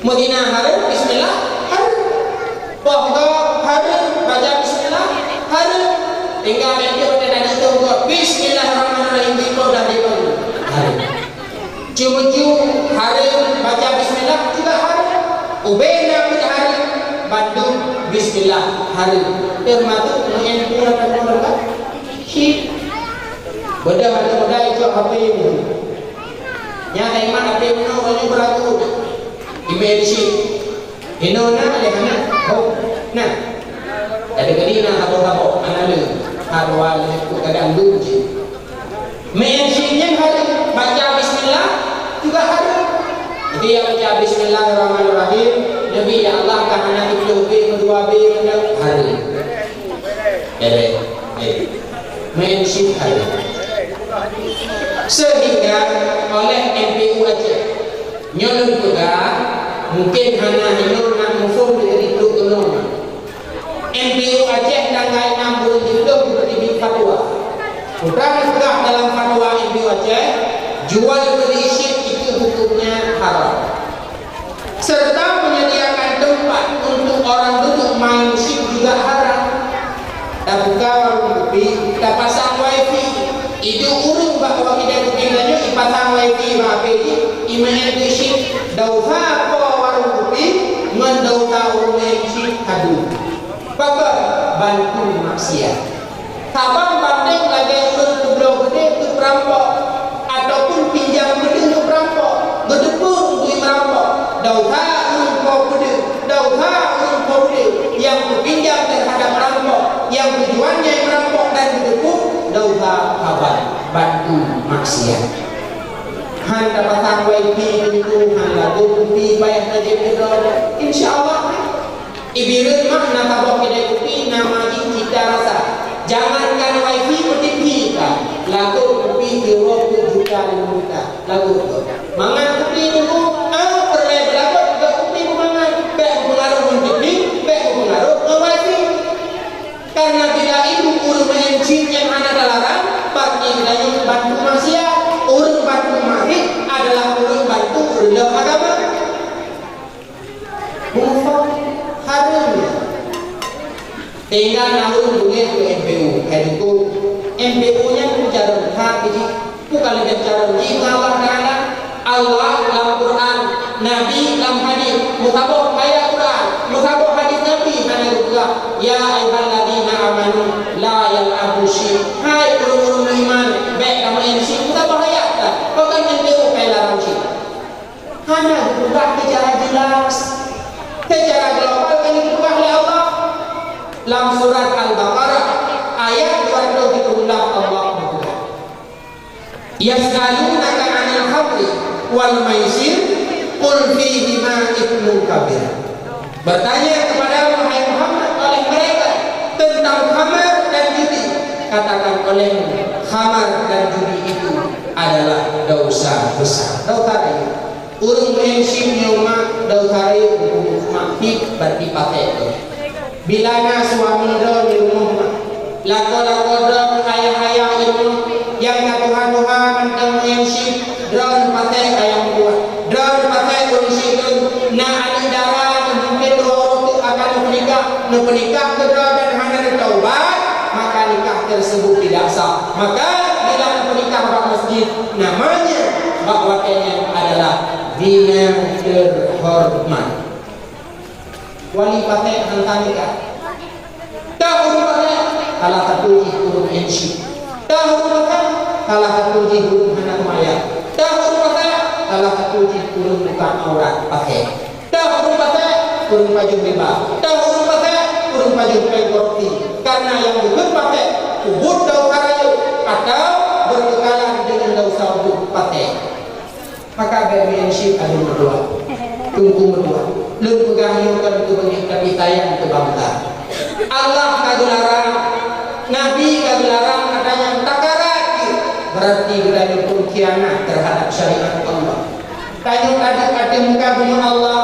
Madinah hareuem, bismillah hareuem. Poh gob hareuem, baca bismillah hareuem. Tinggai bék enteuk watée na neutôh gob, Bismillahirrahmanirrahim, dipoh dan dipoh. Hareuem. Ceumeucue hareuem, baca bismillah juga hareuem. Ubé na peuet hareuem, bandum bismillah hareuem. Teumasuk meu'en pue ataupun reukat. Syik. Beudôh aneuk muda icok H P. Nyan iman H P meunoe, meunyoe beuragu. Imeu'en syik. Inoe na lé hana? Hok na. Jadi keunan na saboh-saboh, hana lé. Hana lé, kadang dum cit. Meu'en syik nyan hareuem, baca bismillah juga hareuem. Jadi nyang baca bismillahirrahmanirrahim, neubi ya Allah ka hana siplôh B, meudua B, meudua hareuem. Jadi, eh, meu'en syik hareuem. Sehingga oleh M P U Aceh, nyoe lôn peugah, mungkin hana hinoe na muphom di diplôme keunoe. M P U Aceh tanggai nam buleuen siplôh geuteubiet fatwa. Peugah dalam fatwa M P U Aceh, jual beli syik itu hukumnya haram. Serta menyediakan tempat untuk orang duduk main syik juga haram. Tabuka warung kopi, tapasang wifi. Iduek ureuëng bak wak kidai kupi geutanyoe ipasang wifi bak H P jih, imeu'en syik, desya po warong kupi ngon desya ureuëng syik hadu. Pakon? Bantu maksiat. Saban bandeng lagée ureuëng peubloe keudée keu peurampok ataupun pinjam keudeh keu peurampok, geuteupeue untuk meurampok, Siap. Han tapasang wifi teungku, han lagot kupi payah tajép keudroe. Insya Allah. Ibarat makna saboh keude kupi nama jih cita rasa. Jangankan wifi, peutit hi ka. Lagot kupi siuroe peuet juta, limong juta. Lagot tu. Mangat kupi teungku, ah, peureulée beulagot, gak kupi beumangat. Bék beupengaruh ngon T V, bék beupengaruh ngon wifi. Karena bila ibu ureuëng meu'en chip nyang hana talarang, pasti geutanyoe bantu maksiat. Ureuëng bantu maksiat adalah ureuëng bantu reuloh agama. Bungkôh hareuem nyan. Tinggai na ureuëng beungéh keu M P U. Hai teungku, M P U nyan peucarông that jih. Bukan lagée carông jih keu Allah Taala. Allah lam Quran, Nabi lam hadis, meusaboh ayat Quran, meusaboh hadis Nabi hana geupeugah, "Ya ayyuhalladzina amanu la yal'abu syik." Hai ureuëng-ureuëng meuiman, bék tameu'en syik, meusaboh ayat ka. Pakon nyang teuka kai larang syik? Hana geupeugah seucara jelas. Seucara global ka geupeugah lé Allah. Lam surat Al-Baqarah ayat dua ratus tujuh belas Allah geupeugah. Yas'alunaka 'anil khamri wal maisir, qul fihima itsmun kabir. Bertanya kepadamu, hai Muhammad, oleh mereka tentang khamar dan judi. Katakan olehmu, khamar dan judi itu adalah dosa besar. Dosa rayeuk. Ureuëng meu'en syik nyoe mak, dosa rayeuk, buet maksiat, berarti pasék tu. Bila na suami droe di rumoh, lakoe-lakoe droe, ayah-ayah di rumoh, nyang ka tuha-tuha mantong meu'en syik, droe pasék ayah meutuah, droe pasék ureuëng syik, na aneuk dara mungken dua uroe teuk akan neupeunikah, neupeunikah keu droe dan hana neutaubat, maka nikah tersebut tidak sah. Maka bila neupeunikah bak masjid, namanya bak watée nyan adalah zina terhormat. Wali pasék han ka nikah. Tah ureuëng pasék, salah satu jih ureuëng meu'en syik. Tah ureuëng pasék, salah satu jih ureuëng hana seumayang. Tah ureuëng pasék, salah satu jih ureuëng buka aurat pasék. Tah ureuëng pasék, ureuëng pajoh riba. Tah ureuëng pasék, ureuëng pajoh péng korupsi. Karena nyang geukheun pasék, peubuet dosa rayeuk atau berkekalan dengan dosa buet pasék. Maka bék meu'en syik, adoe meutuah, teungku meutuah. Lôn peugah nyoe kon keu beungéh, tapi sayang keu bansa. Allah ka geularang, Nabi ka geularang, maka nyang takarat jih, berarti geutanyoe peuengkhianat terhadap syariat Allah. Tanyoe tadeuek ateueh muka bumoe Allah,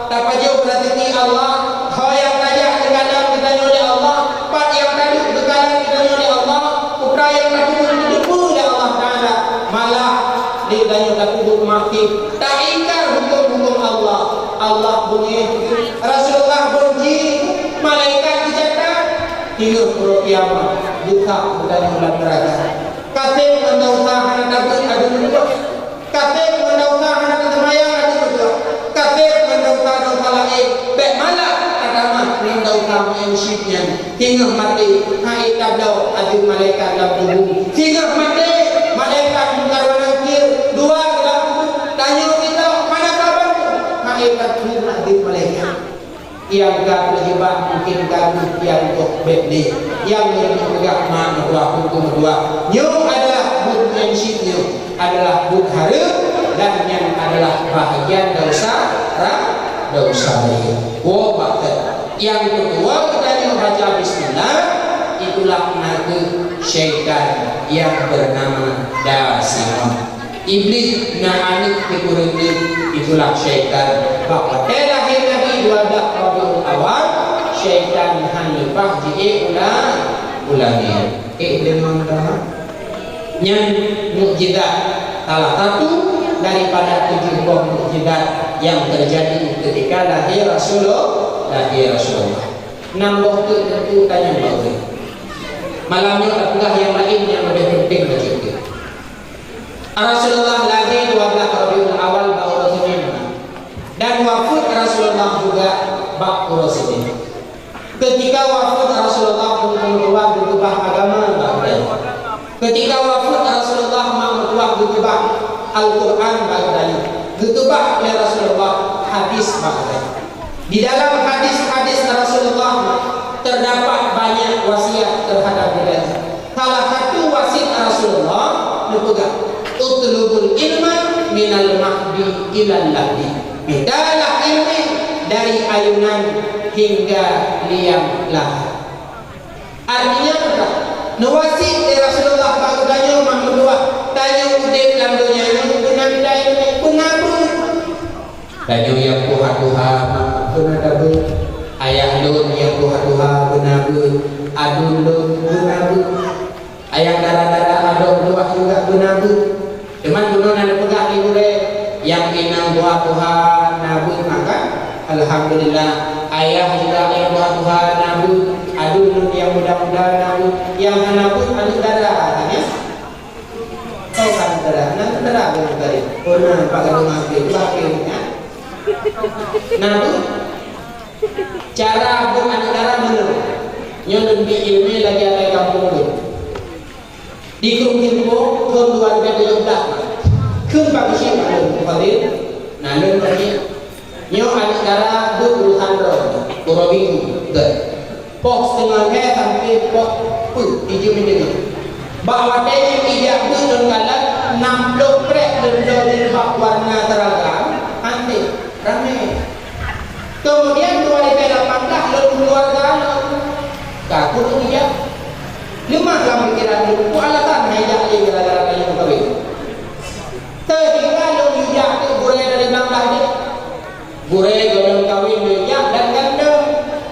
tapajoh raseuki Allah, ho nyang tajak geukalon geutanyoe lé Allah, pat nyang taduek geukalon geutanyoe lé Allah, peue nyang tapeubuet geupeue lé Allah Taala. Malah lé geutanyoe tapeubuet maksiat, taingkar huköm-huköm Allah. Allah beungéh, Rasulullah beunci, malaikat geucatat, singoh uroe kiamat, geusab geutanyoe lam neuraka. Ka seb ngon dosa hana tabeuet, adoe meutuah. Ka seb ngon dosa hana taseumayang, adoe meutuah. Ka seb ngon dosa-dosa laén, bék malah tatamah ngon dosa meu'en syik nyan. Singoh maté, han ék tabloe ateueh malaikat lam kubu. Singoh maté, malaikat Mungkar wa Nakir dua lam kubu. Tanyoe sidroe, hana saban, han ék tateumeung ateueh malaikat. Nyang ka teujeubak mungken ka geuh nyang gob bék lé. Nyang meunyoe peugah ma meutuah, huköm meutuah. Nyoe adalah buet meu'en syik, nyoe adalah buet hareuem dan nyan adalah bahagian dosa ra-, dosa rayeuk. Woe bak teuh. Nyang keudua geutanyoe baca bismillah, itulah nakeuh syaitan nyang beunama Dasimon. Iblih na aneuk sikureueng teuk, itulah syaitan. Bak watée lahé Nabi dua blah Rabiul Awal, syaitan han leupah jiék u la-, u langét. Ék deungon teuma. Nyan mukjizat, salah satu daripada tujoh boh mukjizat nyang teujadi keutika lahé Rasulullah, lahé Rasulullah. Nam boh teuk teuntu tanyong bak ulôn. Malam nyoe tapeugah nyang laén nyang leubeh penting bacut teuk. Rasulullah lahé dua blah Rabiul Awal bak uroe Senin, dan wafeuet Rasulullah juga bak uroe Senin. Keutika wafeuet Rasulullah, teungku meutuah geukeubah agama bak geutanyoe. Keutika wafeuet Rasulullah, mak meutuah geukeubah Al-Quran bak geutanyoe. Geukeubah lé Rasulullah hadis bak geutanyoe. Di dalam hadis-hadis Rasulullah terdapat banyak wasiat terhadap geutanyoe. Salah satu wasiat Rasulullah neupeugah, "Utlubul ilma minal mahdi ilal lahdi." Mitalah ilmu dari ayunan hingga liang lahat. Artinya apa? Neuwasiet lé Rasulullah bak geutanyoe mak meutuah, tanyoe udeb lam donya nyoe beuna mita ilmu, beuna beuet. Tanyoe nyang tuha-tuha mak beuna tabeuet. Ayah lôn nyang tuha-tuha beuna beuet. Aduen lôn beuna beuet. Ayah dara-dara adoe meutuah juga beuna beuet. Teuma bunoe na neupeugah lé gurée, nyang inong tuha-tuha na beuet maka, alhamdulillah. Ayah juga nyang tuha-tuha na beuet, aduen lôn nyang muda-muda na beuet, nyang hana beuet aneuk dara, kan, ya? Oh, aneuk dara, aneuk dara beuet tadi. Oh, na, Pak Guru Mampir, Pak Guru, ya. Na beuet. Cara beuet aneuk dara meunoe. Nyoe lôn bi iéleumé lagée atai gampông lôn. Di Krueng Timpo, thon dua ribée tujoh blah, kheun bak geuchik lôn, Fadil, na lôn bak nyoe. Nyoe aneuk dara beuet uroe droe, uroe Minggu, gét. Poh siteungoh lhée sampoe poh peuet, ijeuem deungoe. Bak watée nyan ijak beuet lôn kalon, nam ploh prek lôn bloe jilbab warna seragam, anté, ramé. Keumudian dua ribée lapan blah lôn keuluwarga lôn ka kureueng ijak. Leumah lam pikeran lôn, peue alasan hana ijak lé gara-gara tanyoe meukawen. Seuhingga lôn ijak keu gurée dari Bangladesh. Gurée gohlom kawen lôn ijak dan ganteng.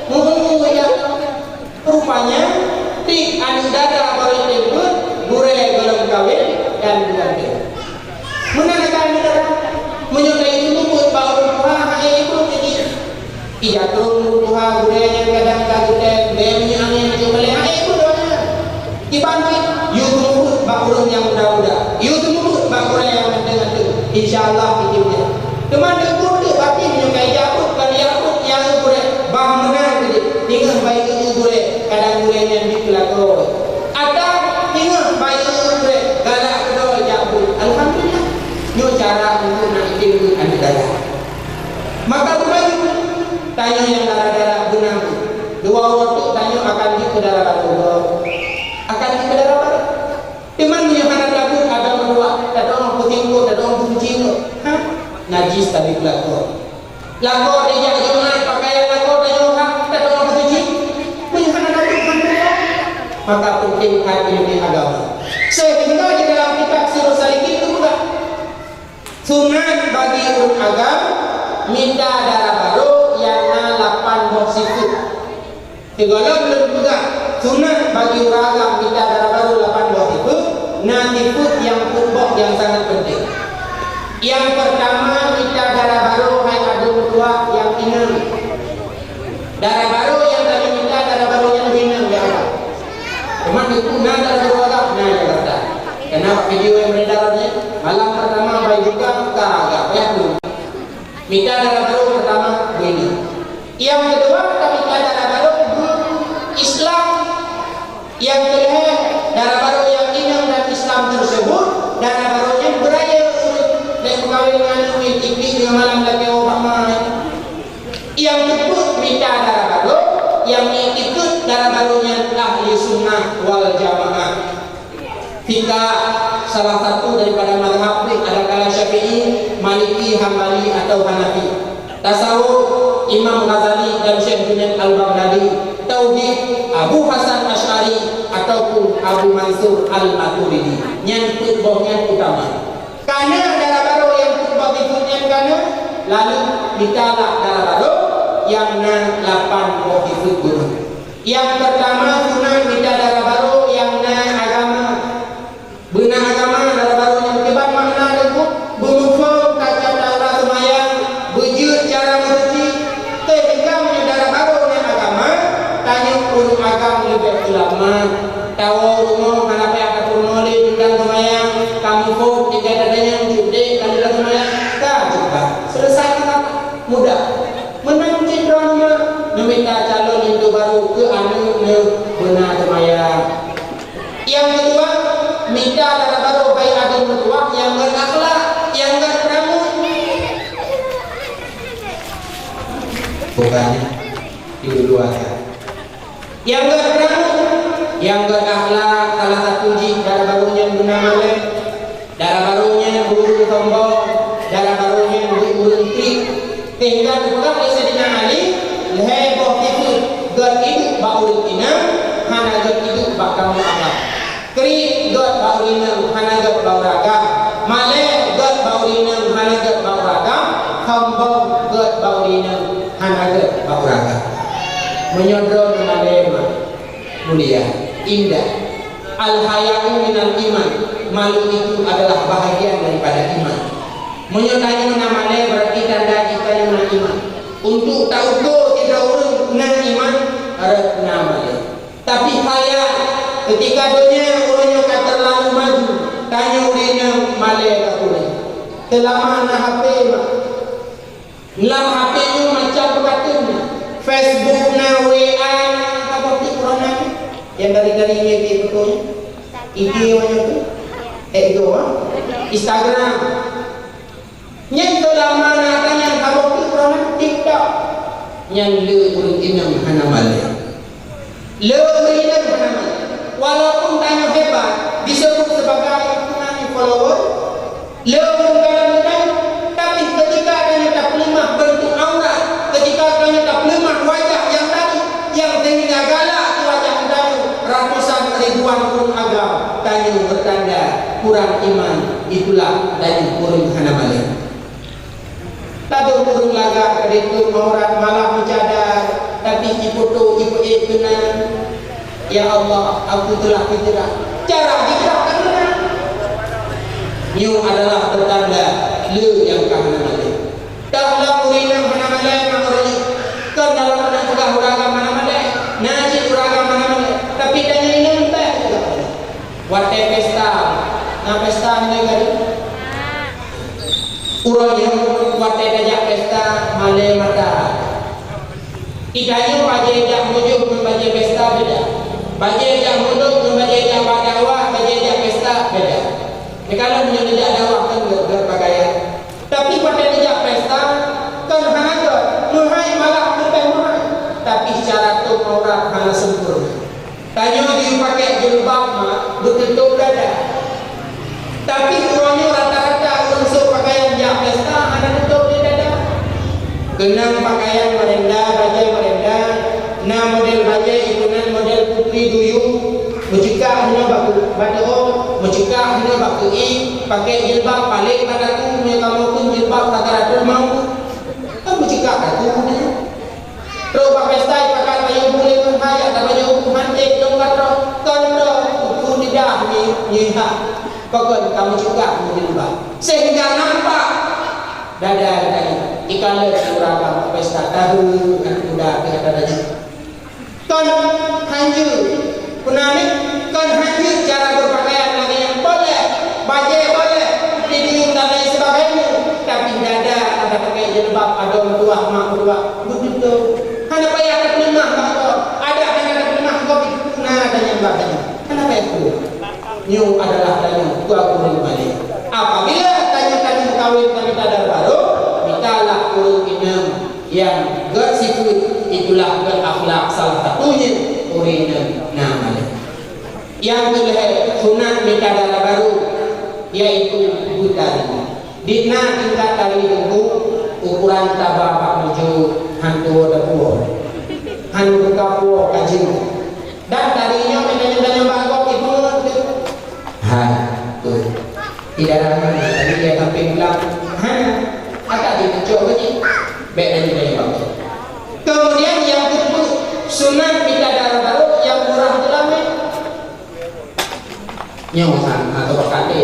Meuhue ijak. Rupanya, tieb aneuk dara barô tem beuet, gurée gohlom kawen dan ganteng. Meunan ka aneuk dara, meunyoe ka iteumeubuet bak ureuëng tuha, hana ibuet lé jih. Ija krueng ureuëng tuha, gurée nyang kadang ka geutem, bée minyeuk angén, cok malée, hana ibuet lé nyan. Kiban cit, yue teumeubuet bak ureuëng nyang muda-muda, yue teumeubuet bak gurée nyang ganteng-ganteng. Insya Allah, item nyan. Teuma neubuet teuk batin meunyoe ka ija buet, ka ija buet nyang gurée, bah meunan keudeh. Ingat baik gurée, kadang gurée nyan jeuet keu lakoe. Ata ingat bayeue gurée galak keudroe jak buet. Alhamdulillah. Nyoe cara untuk nak item buet aneuk dara. Maka bunoe tanyoe nyang dara-dara beuna buet. Dua uroe teuk tanyoe akan jeuet keu dara barô. Akan jeuet keu dara barô. Teuma meunyoe hana tabuet agama dua, tadong peutingkot, tadong peutingkot. Ha? Najis tabi keu lakoe. Lakoe dijak Jumat, pakaian lakoe tanyoe ha, tadong peutingkot. Meunyoe hana tabuet agama dua, maka penting that ileumèe agama. Sehingga di dalam kitab Sirus Salikin itu juga sunat bagi ureuëng agam mita dara barô nyang na lapan boh sifeuet. Sigohlom lôn peugah, sunat bagi ureuëng agam mita dara barô lapan boh sifeuet, na sifeuet nyang peuet boh nyang sangat penting. Nyang peurtama, mita dara barô hai aduen meutuah nyang inong. Dara barô nyang ka mita dara barô nyan inong, ya Allah. Teuma dikeu na dara barô agam na Jakarta. Karena bak video nyang beredar nyan, malam pertama bayi buka, ka agak payah tu. Mita dara barô peurtama beuinong. Nyang keudua, tamita dara barô beu-Islam. Nyang keulhèe, dara barô nyang inong dan Islam tersebut, dara barô nyan beurayeuk ureueng dan meukawen ngon aneuk miet, iklik ngon malam lakèe ubak ma. Nyang keupeuet, mita dara barô nyang iktikeuet dara barô nyan ahli sunnah wal jamaah. Fikah, salah satu daripada mazhab fiqh adakala Syafi'i, Maliki, Hambali atau Hanafi. Tasawuf, Imam Ghazali dan Syekh Junaid Al-Baghdadi. Tauhid, Abu Hasan Asy'ari ataupun Abu Mansur Al-Maturidi. Nyan peuet boh nyan utama. Kana dara barô nyang peuet boh sifeuet nyan kana, lalu mitalah dara barô nyang na lapan boh sifeuet bunoe. Nyang peurtama, sunat mita dara barô nyang na agama. Beuna agama dara barô nyan kiban makna teungku, beumuphom tacok cara seumayang, beujeuet cara meusuci. Teuh tinggai meunyoe dara barô na agama, tanyoe ureueng agam leubeh ulama. Tawoe u rumoh hana payah tapeurunoe lé jeuet seumayang, kamuphom tinggai gata nyan jeuet deh ka lheueh seumayang. Ka jeuet bah. Selesai masalah. Mudah. Meunan cit droeneuh neumita calon linto barô keu aneuk neuh beuna seumayang. Nyang keudua, mita dara barô hai aduen meutuah nyang gét akhlak, nyang gét peurangoe. Bukan, itu dua ya. Nyang gét peurangoe, nyang gét akhlak, salah satu jih dara barô nyan beuna malém. Dara barô Sehingga geupeugah lé Saidina Ali, lhèe boh sifeuet: gèt iduek bak ureueng inong, hana gèt iduek bak kaum agam. Kriet gèt bak ureueng inong, hana gèt bak ureueng agam. Malèe gèt bak ureueng inong, hana gèt bak ureueng agam. Sombong gèt bak ureueng inong, hana gèt bak ureueng agam. Meunyoe droeneuh malèe mak, mulia, indah. Al-haya'u minal iman. Malu itu adalah bahagian daripada iman. Meunyoe tanyoe na malèe, berarti tanda jih tanyoe na iman. Untuk taukur sidroe ureueng na iman, rot na malèe. Tapi sayang, keutika donya uroe nyoe ka teulalu maju, tanyoe ureueng inong malèe ka kureueng. Seulama na H P mak, lam H P nyoe macam peukateun na, Facebook na, W A na, ka boh pih droeneuh. Nyang dari-dari nyoe pih beutôi. I G nyoe tu. Eh, itu, ha? Instagram. Nyan seulama na tanyan ka boh pih droeneuh. TikTok. Nyan le ureueng inong hana malèe. Le ureueng inong hana malèe. Walaupun tanyoe hebat, disebut sebagai follower, le ureueng galak meutanyoe, tapi keutika tanyoe tapeuleumah beuntuk aurat, keutika tanyoe tapeuleumah wajah nyang tadi, nyang sehingga galak keu wajah tanyoe, ratusan ribuan ureueng agam, tanyoe beutanda kurang iman, itulah tanyoe ureueng hana malèe. Tadoh ureueng lagak ka ditôp aurat malah meucadar, tapi jifoto jipeuék keunan. Ya Allah, aku telah hijrah. Cara hijrah ka keunan. Nyoe adalah peutanda le nyang ka hana malèe. Dah lom ureueng inong hana malèe ngon ureueng nyoe. Kon dalam meunan peugah ureueng agam hana malèe. Na cit ureueng agam hana malèe. Tapi tanyoe inong teuh juga. Watèe pesta, na pesta hana gari. Uroe nyoe watèe tajak pesta malèe mata. Di tanyoe bajèe jak mujôh ngon bajèe pesta beda. Bajèe jak mulod ngon bajèe jak bak dakwah, bajèe jak pesta beda. Meukalon meunyoe neujak dakwah kan gèt-gèt pakaian. Tapi watèe neujak pesta kan hana gèt, meuhai malah leubèh meuhai. Tapi cara tôp aurat hana sempurna. Tanyoe jiyue pakèk jilbab mak, beututôp dada. Tapi uroe nyoe rata-rata ureueng sôk pakaian jak pesta hana tutôp lé dada. Keunong pakaian meurenda, bajèe meurenda, na model bajèe inan model putri duyung, meucikak hinoe bak, bak teuôt, meucikak hinoe bak keuieng, pakèk jilbab palék bak daku, meunyoe kamoe kheun jilbab rata-rata mau. Kan meucikak daku nyan. Trok bak pesta ipakat payong puléh ngon hai, ata bajèe umu han ék dong ka trok, kon trok, uku lidah nyi-, nyiha. Pakon ka meucukak meudilbah. Sehingga nampak dada geutanyoe. Ikalon ureueng bak pesta tabu, aneuk muda teuh ata bajèe. Kon hanjeuet. Peue nan nyan? Kon hanjeuet cara beupakaian lagèe nyan, boleh, bajèe boleh, putri duyung dan lain sebagainya, tapi dada ata pakèk jilbab, adoe meutuah, mak meutuah, beututôp. Hana payah tapeuleumah bak gob, adak hana tapeuleumah gob, na tanyan bak tanyan. Hana payah peue. Nyoe adalah tanyoe dua ureueng malèe. Apabila tanyoe ka meukawen, ka mita dara barô, mitalah ureueng inong nyang gèt sifeuet, itulah gèt akhlak, salah satunya ureueng inong na malèe. Nyang keulhèe, sunat mita dara barô, yaitu beutari. Di na tingkat tari teungku, ukuran taba bak mujôh, han tuwoe tapuwoe, han buka puwoe ka jeuet. Dan tari nyoe meunyoe tanyong bak gob ipeungeut teuh. Hai, tu. Tidak ramai tadi dia samping pulang. Hai, ata dipeucok ke ni? Bèk tadi tanyong bak gob. Kemudian yang kedua, sunat mita dara barô nyang murah jeulamèe. Nyoe han, atau bakate.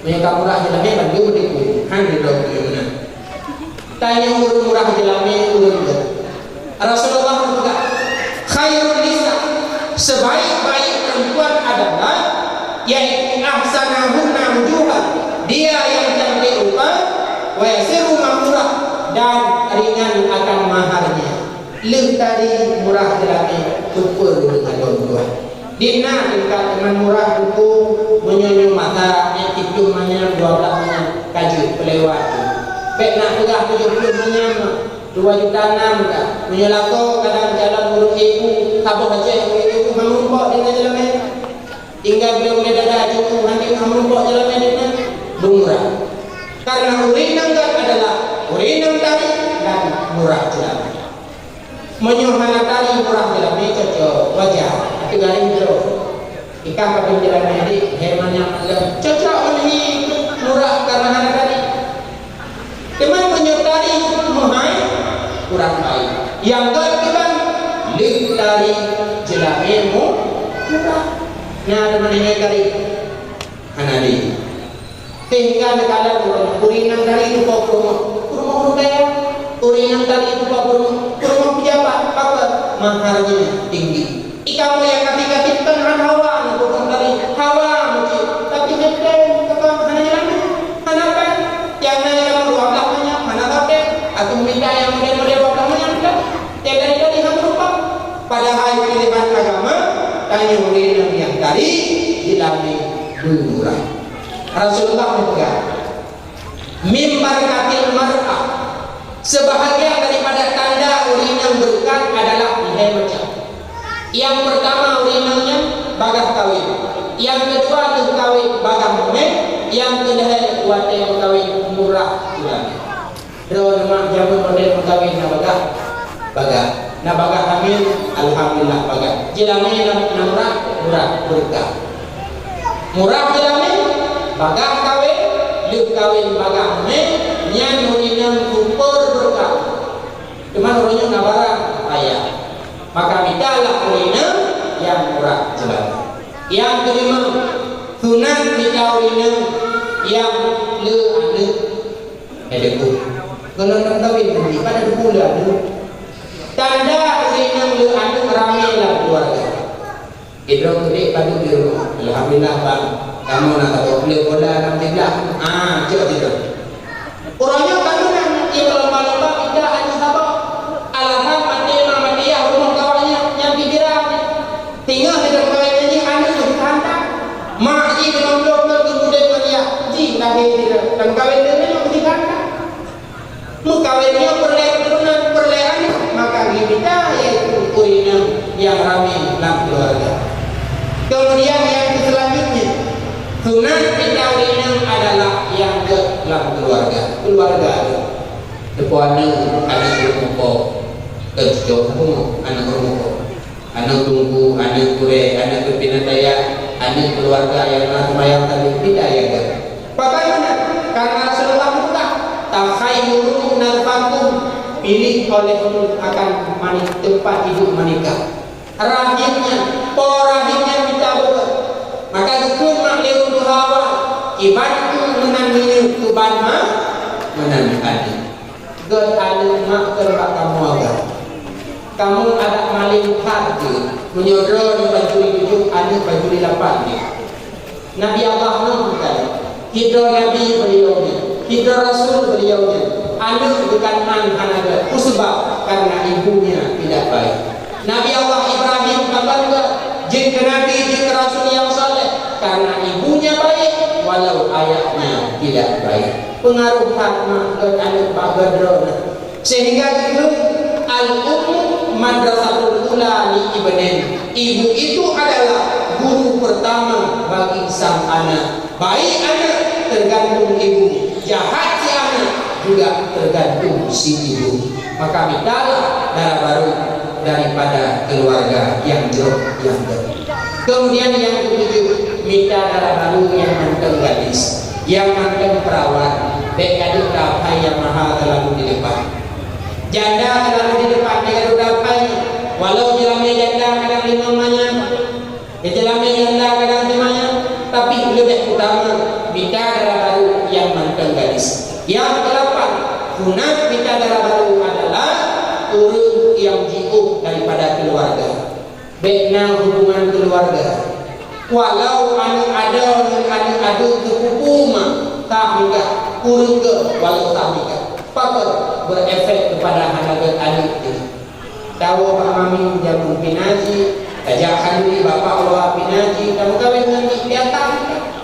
Meunyoe ka murah jeulamèe, bandum dikui. Han ridho keu meunan. Tanyoe ureueng murah jeulamèe, ureueng gèt. Rasulullah geupeugah, "Khairun nisa, sebaik-baik perempuan adalah, yaitu ahsanuhunna wujuhan, dia yang cantik rupa, wa yasiruha murah, dan ringan akan maharnya." Lheueh tari murah jeulamèe, tupeue deungon lôn tuah. Di na tingkat teuma murah buku, meunyoe nyoe masa, eh, tujoh manyam, dua blah manyam, ka jeuet peulewat tu. Bèk na peugah tujoh ploh manyam, dua juta nam ka. Meunyoe lakoe kadang calon ureueng ibu, saboh Aceh ureueng ibu hana meurumpok deungon jeulamèe. Tinggai bèk ulèe dada cucu, hana meurumpok jeulamèe deungon murah. Karena ureueng inong adalah ureueng inong tari dan murah jeulamé. Meunyoe hana tari murah jeulamé cocok, wajar, tapi garéh jroh. Ikah padum jeulamé adik, hai manyang mandum cocok meunan murah karena hana tari. Teuma meunyoe tari meuhai, kurang baik. Nyang gét kiban, lheueh tari jeulamé mu-, murah. Nah, teuma nyoe tari. Hana lé. Sehingga neukalon ureueng, ureueng inong tari teuka peurumoh, peurumoh ureueng kaya, ureueng inong tari teuka peurumoh, peurumoh pejabat, pakon maharnya tinggi. Di kamoe nyang kasih-kasih kon hana hawa neupeugah tari, hawa meucit, tapi heutén teuka hana jalan, hana péng. Nyang na di kamoe dua blah manyam, hana hotel, ateueh mita nyang model-model dua blah manyam teuka. Nyang dari-dari hana rupa. Padahai piléhan agama, tanyoe ureueng nyang tari jeulamé beumurah. Rasulullah geupeugah, "Min barakatil mar'ah," sebahagian daripada tanda ureueng nyang beureukat adalah lhèe macam. Nyang peurtama, ureueng nyan bagaih kawén. Nyang keudua, lheueh kawén bagaih meu'en. Nyang keulhèe, watèe meukawen murah jeulamé. Droeneuh mak, jameun model meukawen na bagaih? Bagaih. Na bagaih hamil? Alhamdulillah, bagaih. Jeulamé na, na murah? Murah, beureukat. Murah jeulamé, bagaih kawen, lheueh kawen bagaih meu'en, nyan ureueng inong super beureukat. Teuma ureueng nyoe na barang payah. Maka mitalah ureueng inong nyang murah jeulamé. Nyang keulima, sunat mita ureueng inong nyang le aneuk. Eh, deungoe. Gohlom lam kawen nanti, pada deungoe le aneuk. Tanda ureueng inong le aneuk ramé lam keuluwarga. Sidroe keudéh padub di rumoh. Alhamdulillah, bang. Kamoe na saboh klub bola lam siblah. Ah, cok sidroe. Uroe nyoe ka meunan, nyang lomba-lomba mita aneuk saboh. Alasan maté ma maté yah rumoh kawan nyan, nyang pikiran. Singoh sidroe kawan nyan jih aneuk meusihantan. Mak jih limong ploh thon geumudép ngon yah, jih lahé sidroe. Dan kawen deungon nyoe meusihantan. Meukawen nyoe peureulèe keuturonan, peureulèe aneuk, maka geumita, yaitu ureueng inong nyang ramé lam keuluwarga. Keumudian nyang seuleulanjutnya, sunat mita ureueng inong adalah nyang gèt lam keuluwarga. Keuluwarga gèt. Teupeue aneuk, aneuk ureueng meuko, keu cucoe sapeue, aneuk ureueng meuko. Aneuk teungku, aneuk gurèe, aneuk pimpénan dayah, aneuk keuluwarga nyang na seumayang saleuem, tidak ya, kan? Bagaimana? Karena Rasulullah buka, "Takhayyaru nadhfakum," pilih olehmu akan mani-, tempat ibu menikah. Rahimnya, po rahimnya mita beutôi. Maka geukheun mak lé Ummu Hawa, "Kiban ku meunan minyeuk keuban ma-, meunan aneuk." Gèt aneuk mak keu bak kamoe agam. Kamoe adak malém that jeuet. Meunyoe droeneuh pancuri tujoh, aneuk pancuri lapan jeuet. Nabi Allah Nuh bukan. Sidroe nabi beliau nyan. Sidroe rasul beliau nyan. Aneuk bukan man hana gèt. Peue sabab? Karena ibunya tidak baik. Nabi Allah Ibrahim kapan gèt? Jeuet keu nabi, jeuet keu rasul nyang saleh. Karena ibunya baik, walau ayahnya tidak baik. Peungaroh that mak gèt aneuk bak gèt droeneuh. Sehingga geukheun, "Al-ummu madrasatul ula li ibnin." Ibu itu adalah guru pertama bagi sang anak. Baik anak tergantung ibu, jahat si anak juga tergantung si ibu. Maka mitalah dara barô daripada keuluwarga nyang jroh nyang gèt. Keumudian nyang keutujoh, mita dara barô nyang mantong gadis, nyang mantong peurawan, bèk gadôh dapai nyang maha teulalu di depan. Janda teulalu di depan, bèk gadôh dapai, walau jeulamé janda kadang limong manyam, jeulamé janda kadang simanyam, tapi leubeh utama mita dara barô nyang mantong gadis. Nyang keulapan, sunat mita dara barô adalah ureueng nyang jiôh daripada keuluwarga. Bèk na hubungan keuluwarga. Walau aneuk adoe ngon aneuk aduen teupupu ma, sah nikah, ureueng gèt walau sah nikah. Pakon? Berefek kepada hana gèt aneuk jih. Tawoe bak mami jameun pih na jih, tajak khanduri bapak ulôn pih na jih, tameukawen ngon jih, biasa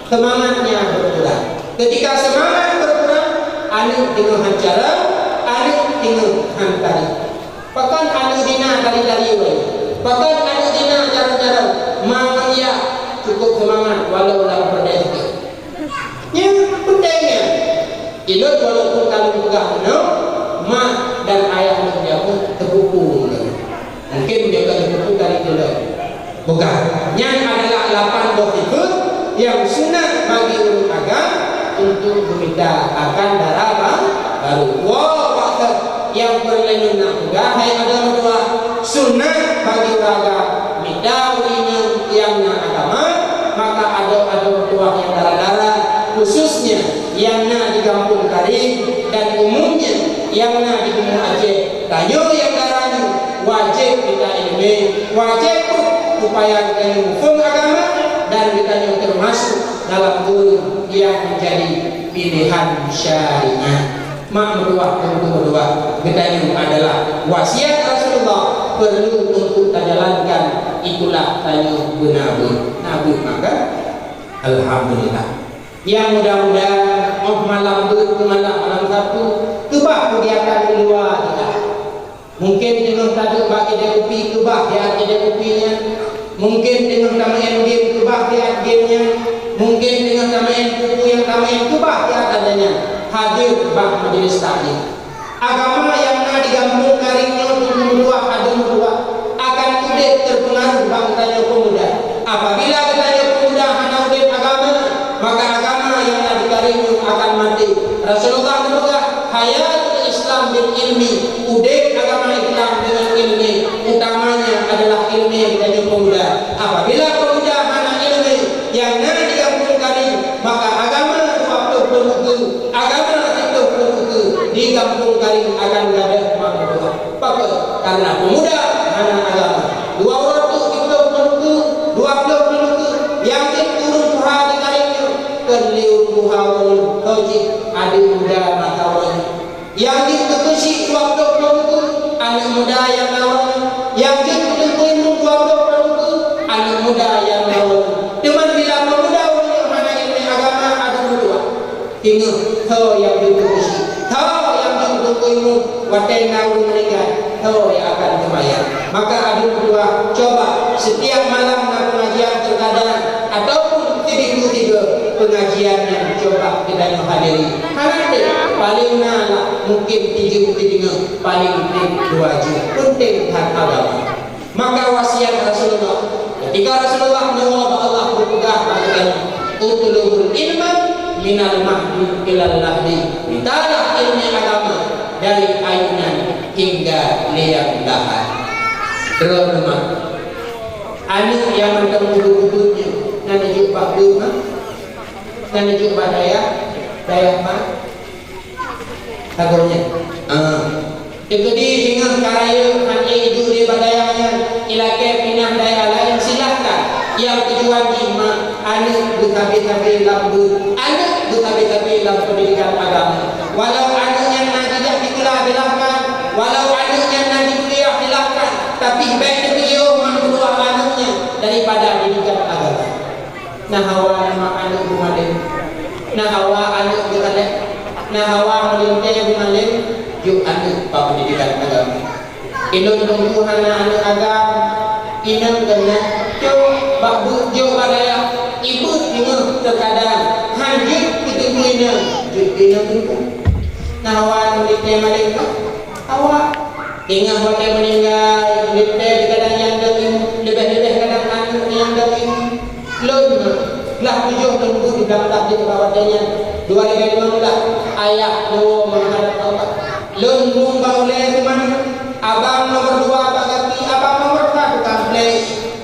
seumangatnya berkurang. Ketika seumangat berkurang, aneuk teungoh han carông, aneuk teungoh han tari. Pakon aneuk dina tari-tari wai? Pakon aneuk dina carông-carông? Ma ngon yah cukôp seumangat walau lam peureudèe sikét. Nyan peunteng nyan. Ilôn walaupun ka lôn peugah meunoe, mak dan ayah lôn jameun teupeu-peu lôn. Mungkin meunyoe ka teupeu-peu ka lheueh lôn peugah. Nyan adalah lapan boh sifeuet nyang sunat bagi ureueng agam untuk geumita akan dara ba-, barô. Woe, waktu nyang peureulèe lôn nak peugah, hai adoe meutuah, sunat bagi ureueng agam mita ureueng inong nyang na agama, maka adoe-adoe meutuah nyang dara-dara, khususnya nyang na di Gampông Karing dan umumnya nyang na di Bumoe Aceh. Tanyoe nyang dara nyoe wajéb mita ileumèe, wajéb peuet supaya geutanyoe muphom agama dan geutanyoe teumasuk dalam ureueng nyang meujadi pilehan syariat. Mak meutuah, teungku meutuah, geutanyoe adalah wasiat Rasulullah, peurlu untuk tajalankan, itulah tanyoe beuna beuet. Na beuet maka, alhamdulillah. Nyang mudah-mudahan 'oh malam beuet keu malam, malam Sabtu, keubah keugiatan di luwa kita. Mungken teungoh taduek bak keudè kupi, keubah siat keudè kupi nyan. Mungken teungoh tameu'en game, keubah siat game nyan. Mungken teungoh tameu'en peue-peue nyang tameu'en, keubah siat adat nyan. Hadir bak majelis taklim. Agama nyang na di Gampông Karing nyoe, teungku meutuah, adoe meutuah, akan udép teupeungaruh bak geutanyoe peumuda. Apabila geutanyoe peumuda hana udép agama, maka agama nyang na di Karing nyoe akan maté. Rasulullah geupeugah, "Hayatul Islam bil ilmi," udép agama Islam deungon ileumèe, utamanya adalah ileumèe geutanyoe peumuda. Apabila peumuda hana ileumèe, nyang na di Gampông Karing, maka agama dua ploh peunukeue, agama siplôh peunukeue di Gampông Karing akan gadôh mak meutuah. Pakon? Karena peumuda hana agama. Dua ratus siplôh peunukeue, dua ploh peunukeue, nyang jeuet ureueng tuha di Karing nyoe, kon lé ureueng tuha ureueng nyoe, ho jih aneuk muda masa ureueng nyoe. Nyang jeuet keu keuchik dua ploh peunukeue, aneuk muda nyang na ureueng nyoe. Nyang jeuet keu teungku imeum dua ploh peunukeue, aneuk muda nyang na ureueng nyoe. Teuma bila peumuda ureueng nyoe hana ileumèe agama, adoe meutuah. Ingat, tho nyang jeuet keu keuchik, tho nyang jeuet keu teungku imeum, watèe na ureueng meuninggai, tho nyang akan teumayang. Maka adoe meutuah, coba setiap malam na pengajian terkadang ataupun sibinggu tiga pengajian nyan coba geutanyoe hadiri. Hana trép, paléng na lah mungken sijeuem sideungoe, paléng trép dua jeuem. Peunteng that agama. Maka wasiat Rasulullah, ketika Rasulullah neuwoe bak Allah geupeugah bak geutanyoe, "Utlubul ilma minal mahdi ilal lahdi." Mitalah ileumèe agama dari ayunan hingga liang lahat. Droeneuh mak, aneuk nyang mantong mubuet-buet nyoe, na neujok bak beuet mak? Na neujok bak dayah? Dayah mak? Lagoe nyan. Ah. Teukeudi singoh ka rayeuk han ék iduek lé bak dayah nyan, ilakèe pinah dayah laén, silahkan. Nyang tujuan jih mak, aneuk beusabe-sabe lam beuet, aneuk beusabe-sabe lam pendidikan agama. Walau aneuk nyan na jijak sikula, silahkan. Walau aneuk nyan na jikuliah, silahkan. Tapi bèk neupiôh mak meutuah aneuk nyan daripada didikan agama. Na hawa mak aneuk beumalém, na hawa aneuk beutalèk, na hawa meulintèe beumalém, jok aneuk bak pendidikan agama. Ilôn teungku hana aneuk agam, inong keunan, jok bak beuet, jok bak dayah, ibeuet teungoh teukadang, han jeuet keu teungku inong, jeuet keu inong teungku. Na hawa meulintèe malém, hawa. Teungoh watèe meuninggai, lintèe di kadang nyang deuh imeum, leubeh-leubeh kadang aneuk nyang deuh imeum. Lôn, glah tujoh lôn beuet di Blang Tablek bak watèe nyan, dua ribèe limong blah, ayah neuwoe meuhadab Allah. Lôn mueng bak ulèe teuma, abang nomor dua bak gaki, abang nomor sa tukang plek,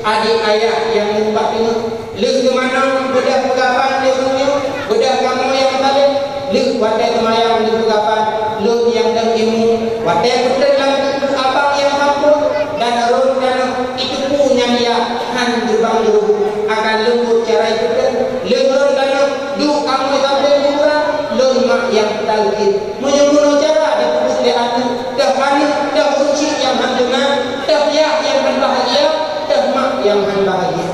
adék ayah nyang mueng bak teungoh. Lheueh teumanoe beudôh peugapan lé ureueng nyoe, beudôh kamoe nyang saleuem. Lheueh watèe teumayang lheueh peugapan, lôn nyang deuh imeum. Watèe peutrön lam teungku abang nyang sampoe, dan rhôn tanoh iteupeue nyan jak han geubang jeurubu, akan leumbot cara ipeutrön. Lheueh rhôn tanoh duek kamoe sableng kuburan, lôn mak nyang peutagih. Meunyoe bunoe cara jipeubuet lé aneuk, teuh aneuk, teuh ureueng chik nyang han teuma, teuh yah nyang han bahagia, teuh mak nyang han bahagia.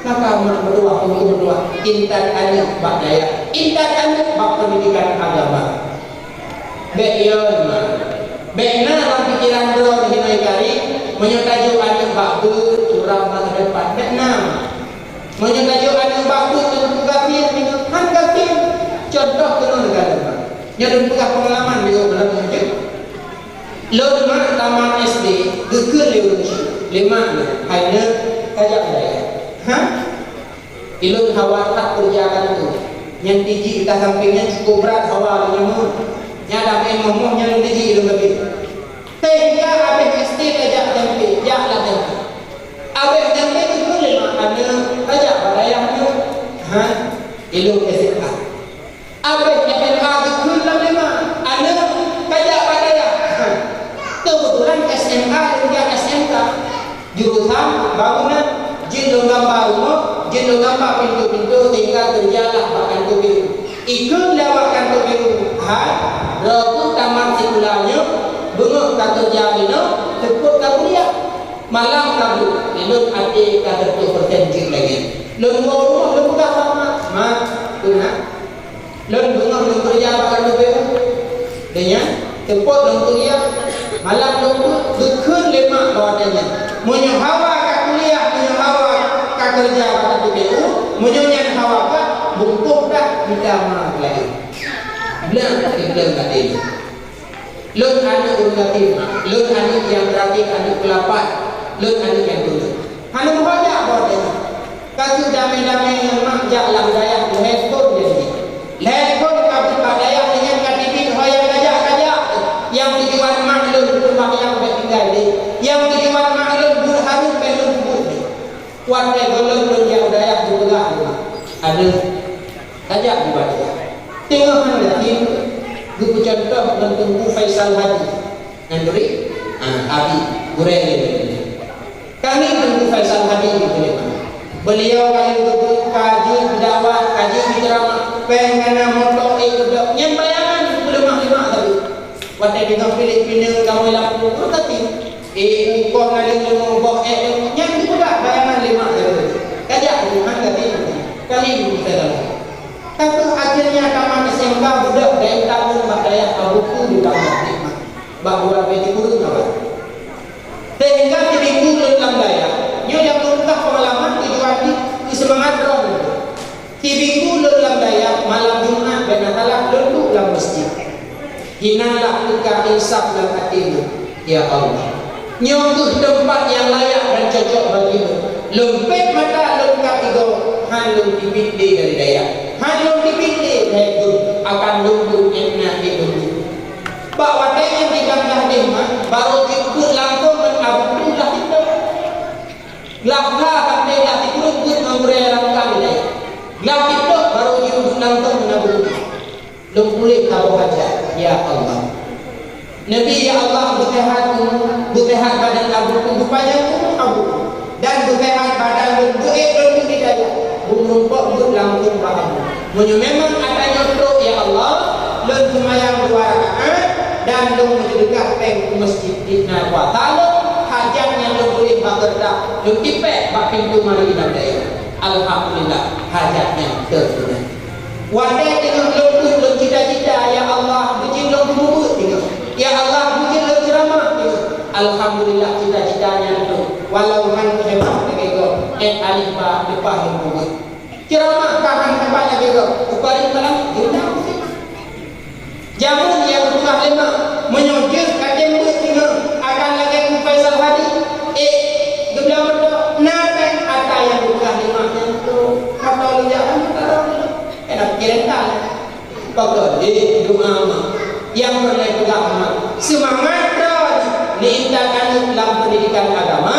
Maka mak meutuah, teungku meutuah, intat aneuk bak dayah, intat aneuk bak peundidikan agama. Bèk yo, mak. Bèk na lam pikeran droe di hinoe kari, meunyoe tajok aneuk bak beuet, suram masa depan. Bèk na. Meunyoe tajok aneuk bak beuet, teungku gasien, han gasien. Cuntoh keunoe neugara, mak. Nyoe lôn peugah peungalaman di uroe malam nyoe jeuet. Lôn mak tamat S D, geukheun lé ureueng chik, lé mak lôn, "Hai neuk, kajak bak dayah." "Hah?" "Ilôn hawa that keureuja kantô. Nyan tijik ka sampéng nyan cukôp brat hawa lôn nyoe. Nyan lam moh-moh nyan lôn tijik ilôn teubiet." Sehingga abéh S D tajak T M P, jak lam T M P. Abéh T M P geukheun lé mak, "Aneuk, tajak bak dayah nyoe." "Hah?" "Ilôn S M A." Abéh S M A geukheun lam lé mak, "Aneuk, tajak bak dayah." Keubeutulan S M A lôn jak S M K. Jurusan bangunan, jeuet lôn gamba rumoh, jeuet lôn gamba pintoe-pintoe sehingga keureuja lah bak kantô B U. Ikheun lé awak kantô B U, "Hai, droe keuh tamat sikula nyoe, beungoh ka keureuja inoe, seupôt ka kuliah." Malam ka brok, ilôn até ka seratus persen jeuet lagée nyan. Lôn woe u rumoh lôn peugah bak mak, "Mak, peue na?" Lôn beungoh lôn keureuja bak kantô B U. Lheueh nyan, seupôt lôn kuliah, malam lôn beuet geukheun lé mak bak watée nyan, "Meunyoe hawa ka kuliah, meunyoe hawa ka keureuja bak kantô B U, meunyoe nyan hawa ka, bungkôh dah mita ma keulayan." Blang, blang até lôn. Lôn aneuk ureueng gasien, lôn aneuk nyang beurati, aneuk keulapan, lôn aneuk nyang tuleueng. Hana meuho jak bak watée nyan. Ka keuh damé-damé ngon mak jak lam dayah lhée thon jadi. Lhée thon ka beuet bak dayah nyan ka teubiet ho nyang kajak-kajak. Nyang tujuan mak lôn seumayang bék tinggai lé. Nyang tujuan mak lôn buet hareuem bék lôn peubuet lé. Watée gohlom lôn jak u dayah geupeugah lé mak, "Aneuk, tajak bak dayah." Teungoh han gasien geupeucuntoh ngon Teungku Faisal Hadi. Nyan turi? Ah, Abi, gurée lé. Kami Teungku Faisal Hadi di Peuleman. Beliau ka lheueh geubeuet, ka jeuet dakwah, ka jeuet ceramah, péng ka na, moto ék geudok. Nyan bayangan peuleumah lé mak tadi. Watée deungoe piléh pineung kamoe lam peue tadi. Ék ukoh na leumo boh ék, nyan geupeugah bayangan lé mak tadi. Kajak Tuhan tadi. Kami Teungku Faisal Hadi. Tapi akhirnya tamat S M K beudôh dari tahun bak dayah Abu Ku di Bangka Hikmah. Bak dua puluh tiga ureueng kawan. Sehingga sibinggu lôn lam dayah, nyoe nyang lôn peugah peungalaman tujuan jih keu seumangat droe lôn. Sibinggu lôn lam dayah, malam Jumat bak na salat lôn duek lam meuseujid. Hina lah teuka insaf lam até lôn, "Ya Allah, nyoe kheueh teumpat nyang layak dan cocok bagi lôn." Lôn pét mata lôn ka tigoe, han lôn teubiet lé dari dayah, han lôn teubiet lé dari gurée, akan lôn duek nyang na di lôn duek. Bak watée nyan di Bangka Hikmah, barô jeuet beuet langsong ngon Abu Ku lah titôh. Gleh that sampoe lah titôh beuet ngon gurée lam kandai. Lah titôh barô jeuet beuet langsong ngon Abu Ku. Lôn puléh saboh hajat, ya Allah. Nabi, ya Allah, beuseuhat, beuseuhat badan Abu Ku, beupanyang umu Abu Ku. Dan beuseuhat badan lôn, beuék lôn duek di dayah, beumeurumpok beuet lam keumbah. Meunyoe memang atra nyoe trok, ya Allah, lôn seumayang dua rakaat dan lôn meuseudeukah péng u meuseujid, dikna kuasa lôn, hajat nyang lôn tuléh bak keureutah, lôn tipék bak pintoe malam dayah. Alhamdulillah, hajat nyan teupeuguna. Watée teungoh lôn peuet lôn cita-cita, ya Allah, beujeuet lôn peumubuet teungoh. Ya Allah, beujeuet lôn ceuramah teungoh. Alhamdulillah, cita-cita nyan lôn. Walau han hebat lagée gob, eh, alif ba leupah lôn peumubuet. Ceuramah ka han hebat lagée gob, uparit malam jeuet na musibah. Jameun nyang geupeugah lé mak, meunyoe jeuet ka tem beuet teungoh akan lagée Teungku Faisal Hadi, ék geublang meuto, na péng atra nyang geupeugah lé mak nyan tu. Mata lôn jak lam mata lôn, kena pikiran that. Pokok jih doa mak, nyang peureulée peugah mak, seumangat droe neuintat aneuk lam peundidikan agama,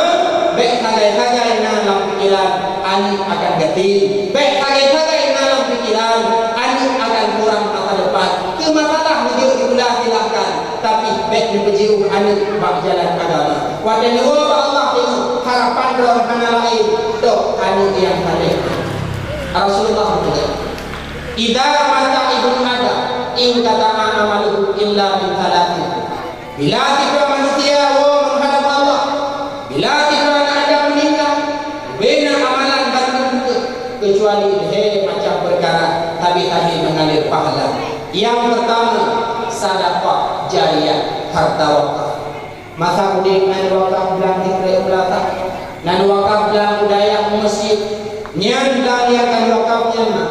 bék sagai-sagai na lam pikiran aneuk akan gasien, bék sagai-sagai na lam pikiran aneuk akan kurang masa depan. Keu masalah neujok sikula silahkan, tapi bék neupeujiôh aneuk bak jalan agama. Watée neuwoe bak Allah teungoh, harapan droe hana laén, tok aneuk nyang saleh. Rasulullah geupeugah, "Idza mata ibnu Adam, inqata'a amaluhu illa min tsalatsin." Bila sidroe manusia woe meuhadap Allah, bila sidroe aneuk Adam meuninggai, bubena amalan bandum teuk, keucuali lhée macam peukara, tapi-tapi meungalir pahala. Nyang peurtama, sadaqah jariyah, hareuta wakaf. Masa udeb na wakaf blang sikrek u beulatang, na wakaf blang u dayah u meuseujid, nyan blang nyang ka wakaf nyan na,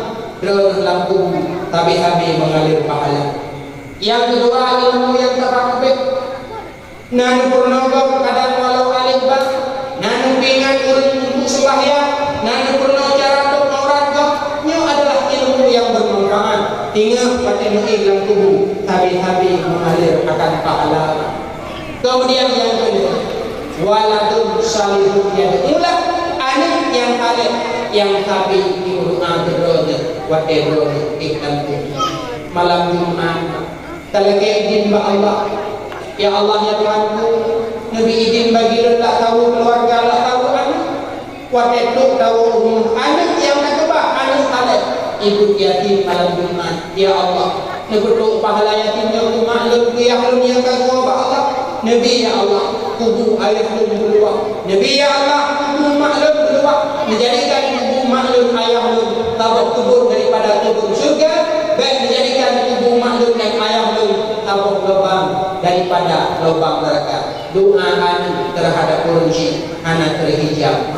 droeneuh lam kubu, tapi-tapi meungalir pahala. Nyang keudua, ilmu nyang tabak ubit. Na neupeurunoe gob kadang walau aleh ba, na neupeuingat ureuëng untuk seumbahyang, na neupeurunoe cara top aurat gob. Nyoe adalah ilmu nyang bermanfaat. Ingat, watée neuéh lam kubu, sabe-sabe mengalir akan pahala. Kemudian nyang keulheueh, waladun salihun yad'u lah, aneuëk nyang saleh nyang sabe geumeudoá keu droeneuh watée droeneuh ék lam kubu. Malam Jumat, talakée idin bak Allah. Ya Allah, ya Tuhanku, neubi idin bagi lôn lak saweue keuluwarga, lak saweue aneuëk. Watée trok tawoe rumoh aneuëk nyang ka keubah, aneuëk saleh, ibu yatim malam Jumat. Ya Allah, neupeutrok pahala yatim nyoe keu mak lôn, keu yah lôn nyang ka geuwoe bak Allah. Neubi, ya Allah, kubu ayah lôn beuluwah. Neubi, ya Allah, kubu mak lôn beuluwah. Neujadikan kubu mak lôn, ayah lôn saboh keubon daripada keubon syeuruga. Bék neujadikan kubu mak lôn dan ayah lôn saboh lubang daripada lubang neuraka. Doa aneuëk teuhadap ureuëng syik hana teuhijab.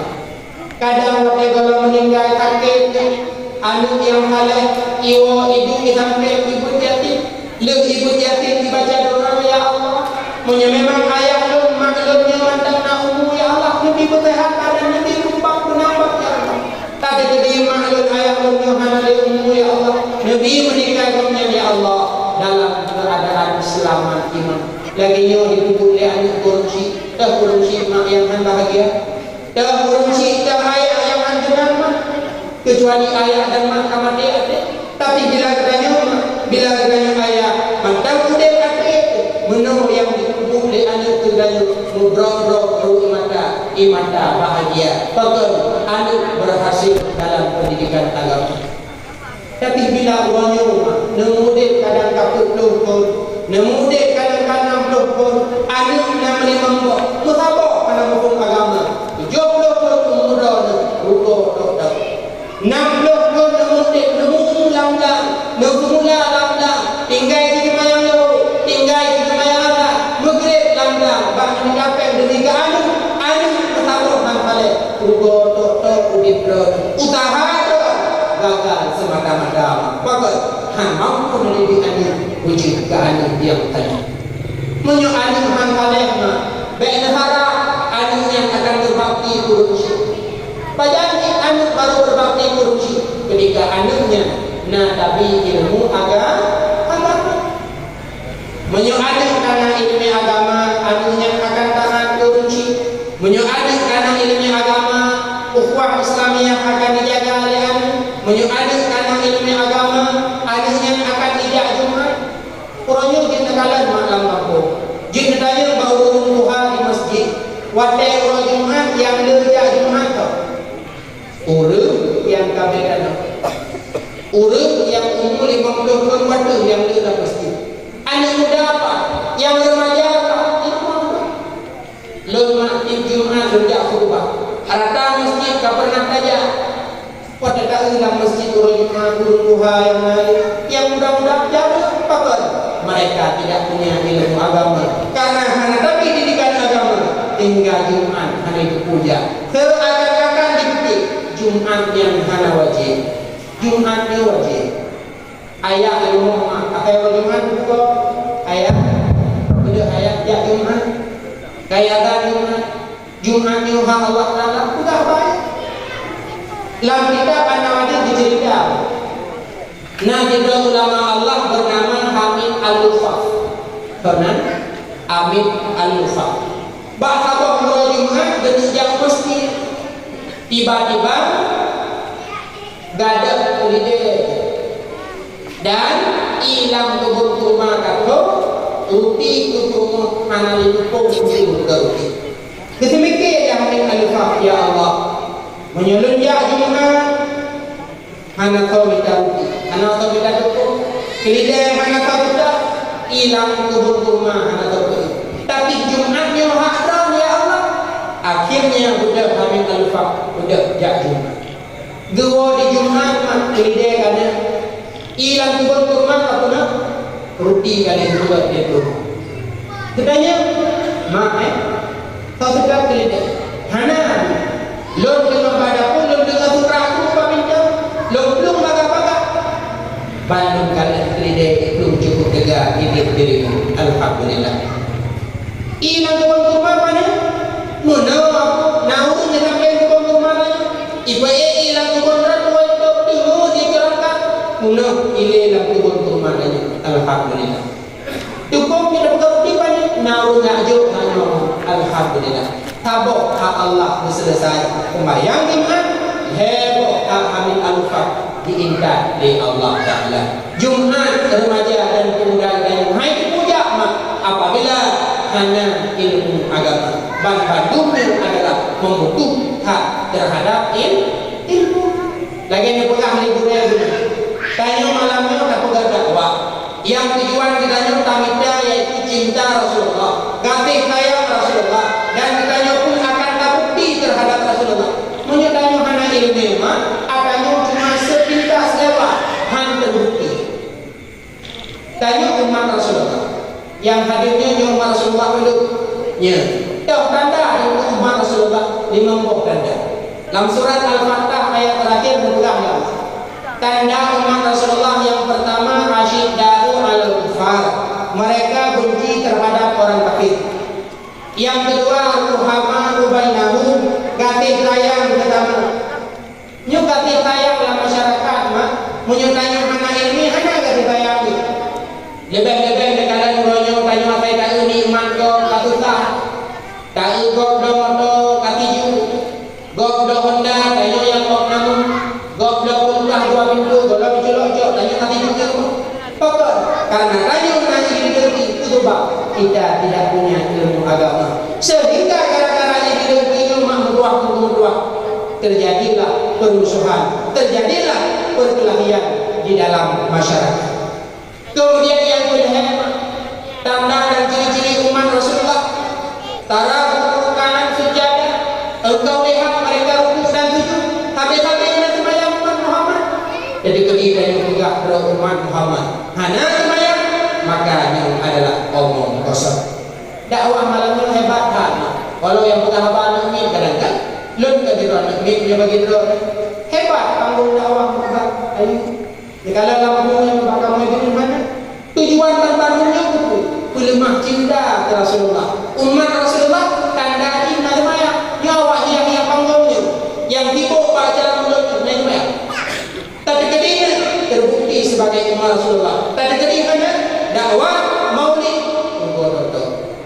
Kadang watée gohlom meuninggai sakét, aneuëk nyang saleh iwoe iduek i sampéng ibu yatim. Lheueh ibu yatim ibaca doa, "Ya Allah, meunyoe memang ayah lôn, mak lôn nyoe mantong na umu, ya Allah, neubi beuseuhat dan neubi beumpak beunambah, ya Allah. Tapi keudeh mak lôn, ayah lôn nyoe hana lé umu, ya Allah, neubi meuninggai gobnyan, ya Allah, dalam keuadaan seulamat iman." Lagée nyoe jipeubuet lé aneuëk ureuëng syik, teuh ureuëng syik mak nyang hana bahagia. Teuh ureuëng syik, teuh ayah nyang hana teunang mak, keucuali ayah dan mak ka maté até. Tapi bila geutanyoe mak, bila geutanyoe ayah mantong udeb até, meunoe nyang jipeubuet lé aneuëk keu geutanyoe meubrok-brok ruweueng mata, ie mata bahagia. Pakon? Aneuëk berhasil dalam pendidikan agama. Tapi bila uroe nyoe neuudeb kadang ka peuet ploh thon, neuudeb kadang ka nam ploh thon, aneuëk na meulimong boh, meusaboh hana muphom agama, tujoh ploh thon umu droeneuh, rugoe tok-tok. Nam ploh thon neuudeb, neumu lam blang, neuseumula lam blang, tinggai jiseumayang lohô, tinggai jiseumayang asar, meugreb lam blang, bah neudapéng demi keu aneuëk, aneuëk meusaboh han saleh, rugoe tok-tok udeb droeneuh, useuha droeneuh gagal seumata-mata. Pakon? Hana mampu neudidik aneuëk beujeuet keu aneuëk nyang saleh. Meunyoe aneuëk han saleh, mak, bék neuharab aneuëk nyan akan beubakti keu ureuëng syik. Pajan jih aneuëk barô beubakti keu ureuëng syik? Keudika aneuëk nyan na tabi ilmu aga-, agama. Meunyoe aneuëk ka na iéleumé agama, aneuëk nyan akan taát keu ureuëng syik. Meunyoe aneuëk ka na iéleumé agama, ukhuwah Islamiyah akan jijaga lé aneuëk. Meunyoe aneuëk ka na iéleumé agama, aneuëk nyan akan jijak Jumat. Uroe nyoe jeuet neukalon mak lam gampông, jeuet neutanyong bak ureuëng tuha di masjid, watée uroe Jumat nyang le jak Jumat toh? Ureuëng nyang ka beda, ureuëng nyang umu limong ploh thon watée nyang le lam masjid. Aneuëk muda pat, nyang remaja pat, di rumoh. Lôn mak tieb Jumat lôn jak khutubah. Rata masjid ka pernah tajak. Watée taeu lam masjid uroe Jumat, ureuëng tuha nyang na, nyang muda-muda jak. Pakon? Mereka tidak punya ilmu agama. Karena hana tabi didikan agama, sehingga Jumat hana jipeupuja. Seuakan-akan jipeutik Jumat nyang hana wajéb. Jumat nyoe wajéb. Ayah di rumoh mak, akai uroe Jumat peuduek. Ayah, peudeuh ayah jak Jumat. Kaya dan Jumat. Jumat nyoe hak Allah Taala, peugah baik. Lam kitab An-Nawawi dicerita, na sidroe ulama Allah bernama Hamid Al-Lughaf. Pernah? Hamid Al-Lughaf. Bak saboh uroe Jumat geuneuk jak masjid. Tiba-tiba gadôh keulidée dan ie lam keubon kurma ka trok, ruti keu peurumoh hana lé tupông jeuet keu ruti. Geuseumiké Hamid Al-Lughaf, "Ya Allah, meunyoe lôn jak Jumat, hana soe mita ruti, hana soe mita tupông, keulidée hana soe peugah, ie lam keubon kurma hana soe peugah. Tapi Jumat nyoe hak droe, ya Allah." Akhirnya beudôh Hamid Al-Lughaf, beudôh jak Jumat. Geuwoe di Jumat, mak, keulidée ka na. Ie lam keubon kurma ka peunoh, ruti ka lheueh geupeugöt lé peurumoh. Geutanyong, "Mak, eh, soe peugöt keulidée?" "Hana. Lôn teungoh bak dapur, lôn deungoe sutra krueng bak pintoe, lôn plueng paga-paga." Bandum ka lheueh keulidée plueng cukup teuga, ibi Alhamdulillah. Dukung kita peugah bukti panik, na ureuëng jak jok, na nyoe, alhamdulillah. Saboh hak Allah geuseuleusai. Seumayang Jumat, lhée boh hak hamil alufah diintat lé Allah Taala. Jumat remaja dan pemuda geutanyoe hai teupujak mak apabila hana ilmu agama. Ban bandum nyoe adalah membutuh hak terhadap il-, ilmu. Lagée neupeugah lé gurée geuh, tanyoe malam nyoe tapeugah dakwah. Nyang tujuan geutanyoe tamita yaitu cinta Rasulullah, gaséh sayang Rasulullah, dan geutanyoe pun akan tabukti terhadap Rasulullah. Meunyoe tanyoe hana iéleumé, maka tanyoe cuma sepintas lewat, han teubukti. Tanyoe umat Rasulullah. Nyang hadir nyoe, nyoe umat Rasulullah dulu. Nya. Toh tanda umat Rasulullah, limong boh tanda. Lam surat Al-Fatah ayat terakhir geupeugah lé Allah, tanda umat Rasulullah yang pertama, asyidda'u 'alal kuffar. Mereka benci terhadap orang kafir. Yang kedua, ruhama'u bainahum, gaséh sayang sesama. Nyoe gaséh sayang lam masyarakat, mak. Meunyoe tanyoe hana iéleumé, hana gaséh sayang nyoe. Leubeh-leubeh neukalon uroe nyoe tanyoe asai taeu nikmat gob ka susah. Taeu gob bloe moto ka tiju. Gob bloe Honda, tanyoe nyang gob namun. Gob bloe kulkah dua pintu, gohlom culok-culok, tanyoe ka tiju keu rumoh. Pakon? Karena tanyoe na iri dengki, itu sebab kita tidak punya ilmu agama. Sehingga gara-gara iri dengki nyoe mak meutuah, teungku meutuah, terjadilah permusuhan, terjadilah perkelahian di dalam masyarakat. Kemudian yang kelima, tanda dan ciri-ciri umat Rasulullah, tara ruku'an sujada, engkau lihat mereka rukuk dan sujud, habis-habis na seumayang umat Muhammad. Jadi ketika tanyoe peugah droe umat Muhammad hana seumayang, maka nyoe adalah omong kosong. Dakwah malam nyoe hebat that. Walau nyang peugah haba aneuk miet kadang-kadang, lôn ka jidroe aneuk miet nyoe bagi droe. Hebat panggong dakwah hebat. Ayo. Di kala lam bumoe nyang bak kamoe di mana? Tujuan ban bandum nyoe keupeue? Peuleumah cinta keu Rasulullah. Umat Rasulullah tanda jih na seumayang. Nyoe awak hiang-hiang panggong nyoe. Nyang sibok bak acara mulod nyoe na seumayang. Tateukeudi terbukti sebagai umat Rasulullah. Tateukeudi hana dakwah maulid.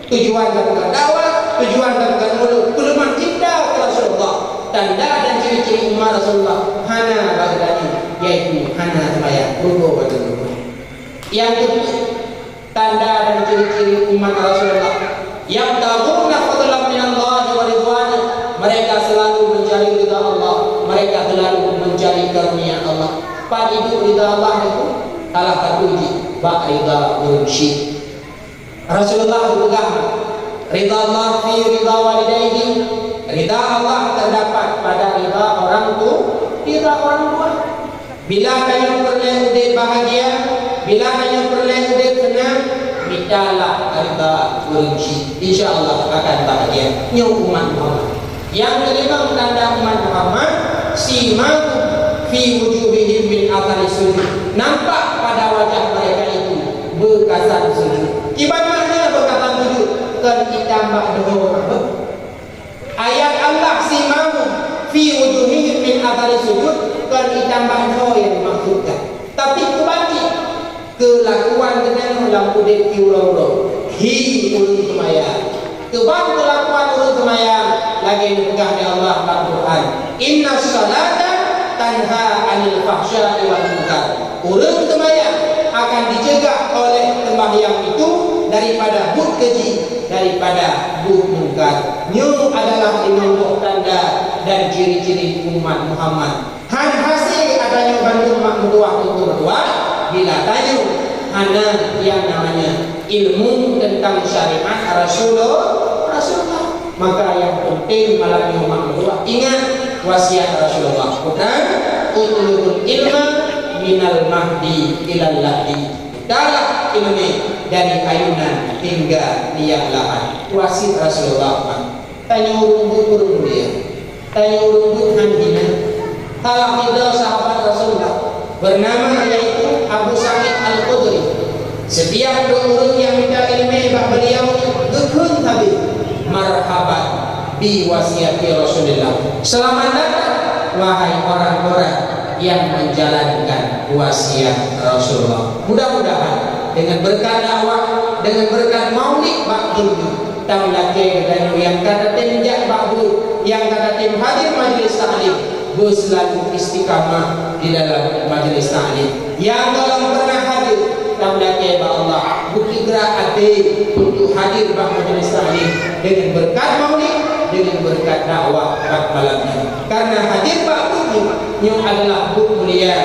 Tujuan tapeugah dakwah, tujuan tapeugah mulod, peuleumah cinta keu Rasulullah. Tanda dan ciri-ciri umat Rasulullah hana bak geutanyoe, yaitu hana seumayang. Rugoe bandum rugoe. Nyang keupeuet, tanda dan ciri-ciri umat Rasulullah, yabtaghuna fadlan minallahi wa ridwana. Mereka selalu mencari ridha Allah, mereka selalu mencari karunia Allah. Pat iduek ridha Allah itu? Salah satu jih bak ridha ureuëng syik. Rasulullah geupeugah, "Ridha Allah fi ridha walidayhi." Ridha Allah terdapat pada ridha orang tu, ridha orang tua. Bila tanyoe peureulée udeb bahagia, bila tanyoe peureulée udeb seunang, mitalah ridha ureuëng syik. Insya Allah akan bahagia. Nyoe umat Muhammad. Nyang keulimong tanda umat Muhammad, simahum fi wujuhihim min athari sujud. Nampak pada wajah mereka itu beukasan sujud. Kiban makna beukasan sujud? Kon itam bak doho. Ayat Allah, simahum fi wujuhihim min athari sujud, kon itam bak doho nyang dimaksudkan. Tapi keubanci, keulakuan geutanyoe lam udeb uroe-uroe, hi ureuëng seumayang. Keubang keulakuan ureuëng seumayang, lagée neupeugah lé Allah lam Quran, "Innas salata tanha 'anil fahsya'i wal munkar." Ureuëng seumayang akan diceugah oleh seumayang itu daripada buet keji, daripada buet mungkar. Nyoe adalah limong boh tanda dan ciri-ciri umat Muhammad. Han hase geutanyoe bandum mak meutuah teungku meutuah, bila tanyoe hana nyang namanya ilmu tentang syariat Rasulullah, Rasulullah. Maka nyang penting malam nyoe mak meutuah ingat wasiat Rasulullah. Peue? "Utlubul ilma minal mahdi ilal lahdi." Carilah ilmu dari ayunan hingga liang lahat. Wasiat Rasulullah, mak. Tanyoe ureuëng buet ureuëng mulia. Tanyoe ureuëng buet han hina. Salah sidroe sahabat Rasulullah bernama yaitu Abu Sa'id Al-Khudri. Setiap ureuëng nyang mita iéleumé bak beliau geukheun sabe, "Marhaban bi wasiati Rasulillah." Selamat datang, wahai orang-orang yang menjalankan wasiat Rasulullah. Mudah-mudahan Deungon beureukat dakwah, deungon beureukat maulid bak buet nyoe, tameulakée geutanyoe nyang ka tatem jak bak buet, nyang ka tatem hadir majelis taklim, beuseulalu istiqamah di dalam majelis taklim. Nyang gohlom peureunah hadir, tameulakée bak Allah, beukigra até untuk hadir bak majelis taklim deungon beureukat maulid, deungon beureukat dakwah bak malam nyoe. Karena hadir bak buet nyoe, nyoe adalah buet mulia,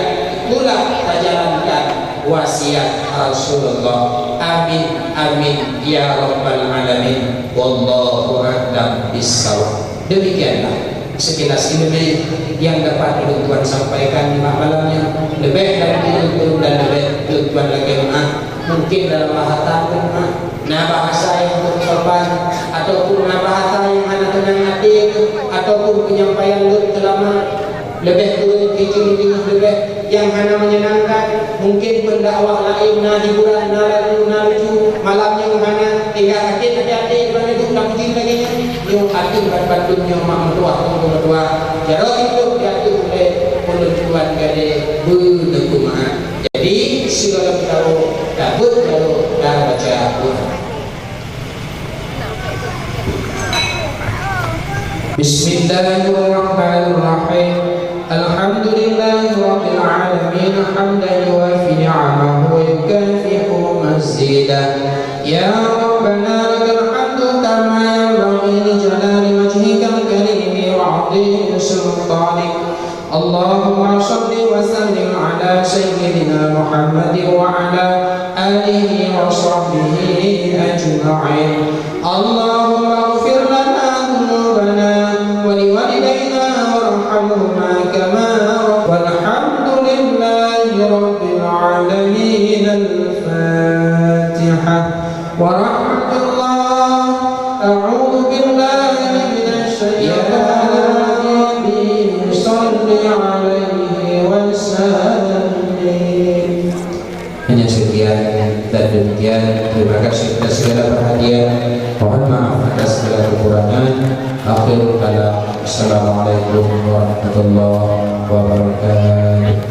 itulah tajalankan wasiat Rasulullah. Amin, amin, ya rabbal alamin. Wallahu a'lam bissawab. Demikianlah sekilas ileumèe nyang dapat ulôn tuan sampaikan di malam nyoe. Leubeh dan kureueng dan leubeh ulôn tuan lakèe meu'ah. Mungkin dalam bahasa pun, ha, na bahasa nyang kureueng sopan, ataupun na bahasa nyang hana teunang até, ataupun penyampaian lôn teulama leubeh kureueng, jijeuem deungon leubeh nyang hana menyenangkan. Mungkin pendakwah laén na hiburan, na lagu, na lucu, malam nyoe hana, tinggai sakét até-até, ban duek lam jih lagèe nyan. Nyoe ateueh ban bandum nyoe mak meutuah, teungku meutuah. Jaroe hidup diateueh ulèe ulôn tuan gadée beuneupeumaat. Jadi, sigohlom tawoe, tabeuet tawoe, tabaca Quran. بسم الله الرحمن الرحيم. الحمد لله رب العالمين، حمدا يوافي نعمه ويكافئ مزيده. يا ربنا لك الحمد كما ينبغي لجلال وجهك الكريم وعظيم سلطانك. اللهم صل وسلم على سيدنا محمد وعلى آله وصحبه أجمعين. اللهم اغفر لنا ذنوبنا ولوالدينا وارحمهما كما رب-، والحمد لله رب العالمين. الفاتحة. ورحمة الله. أعوذ بالله من الشيطان الرجيم. صل عليه وسلم. Hanya sekian dan demikian. Terima kasih atas segala perhatian. Mohon maaf atas segala kekurangan. Akhirul kalam. Assalamualaikum warahmatullahi wabarakatuh.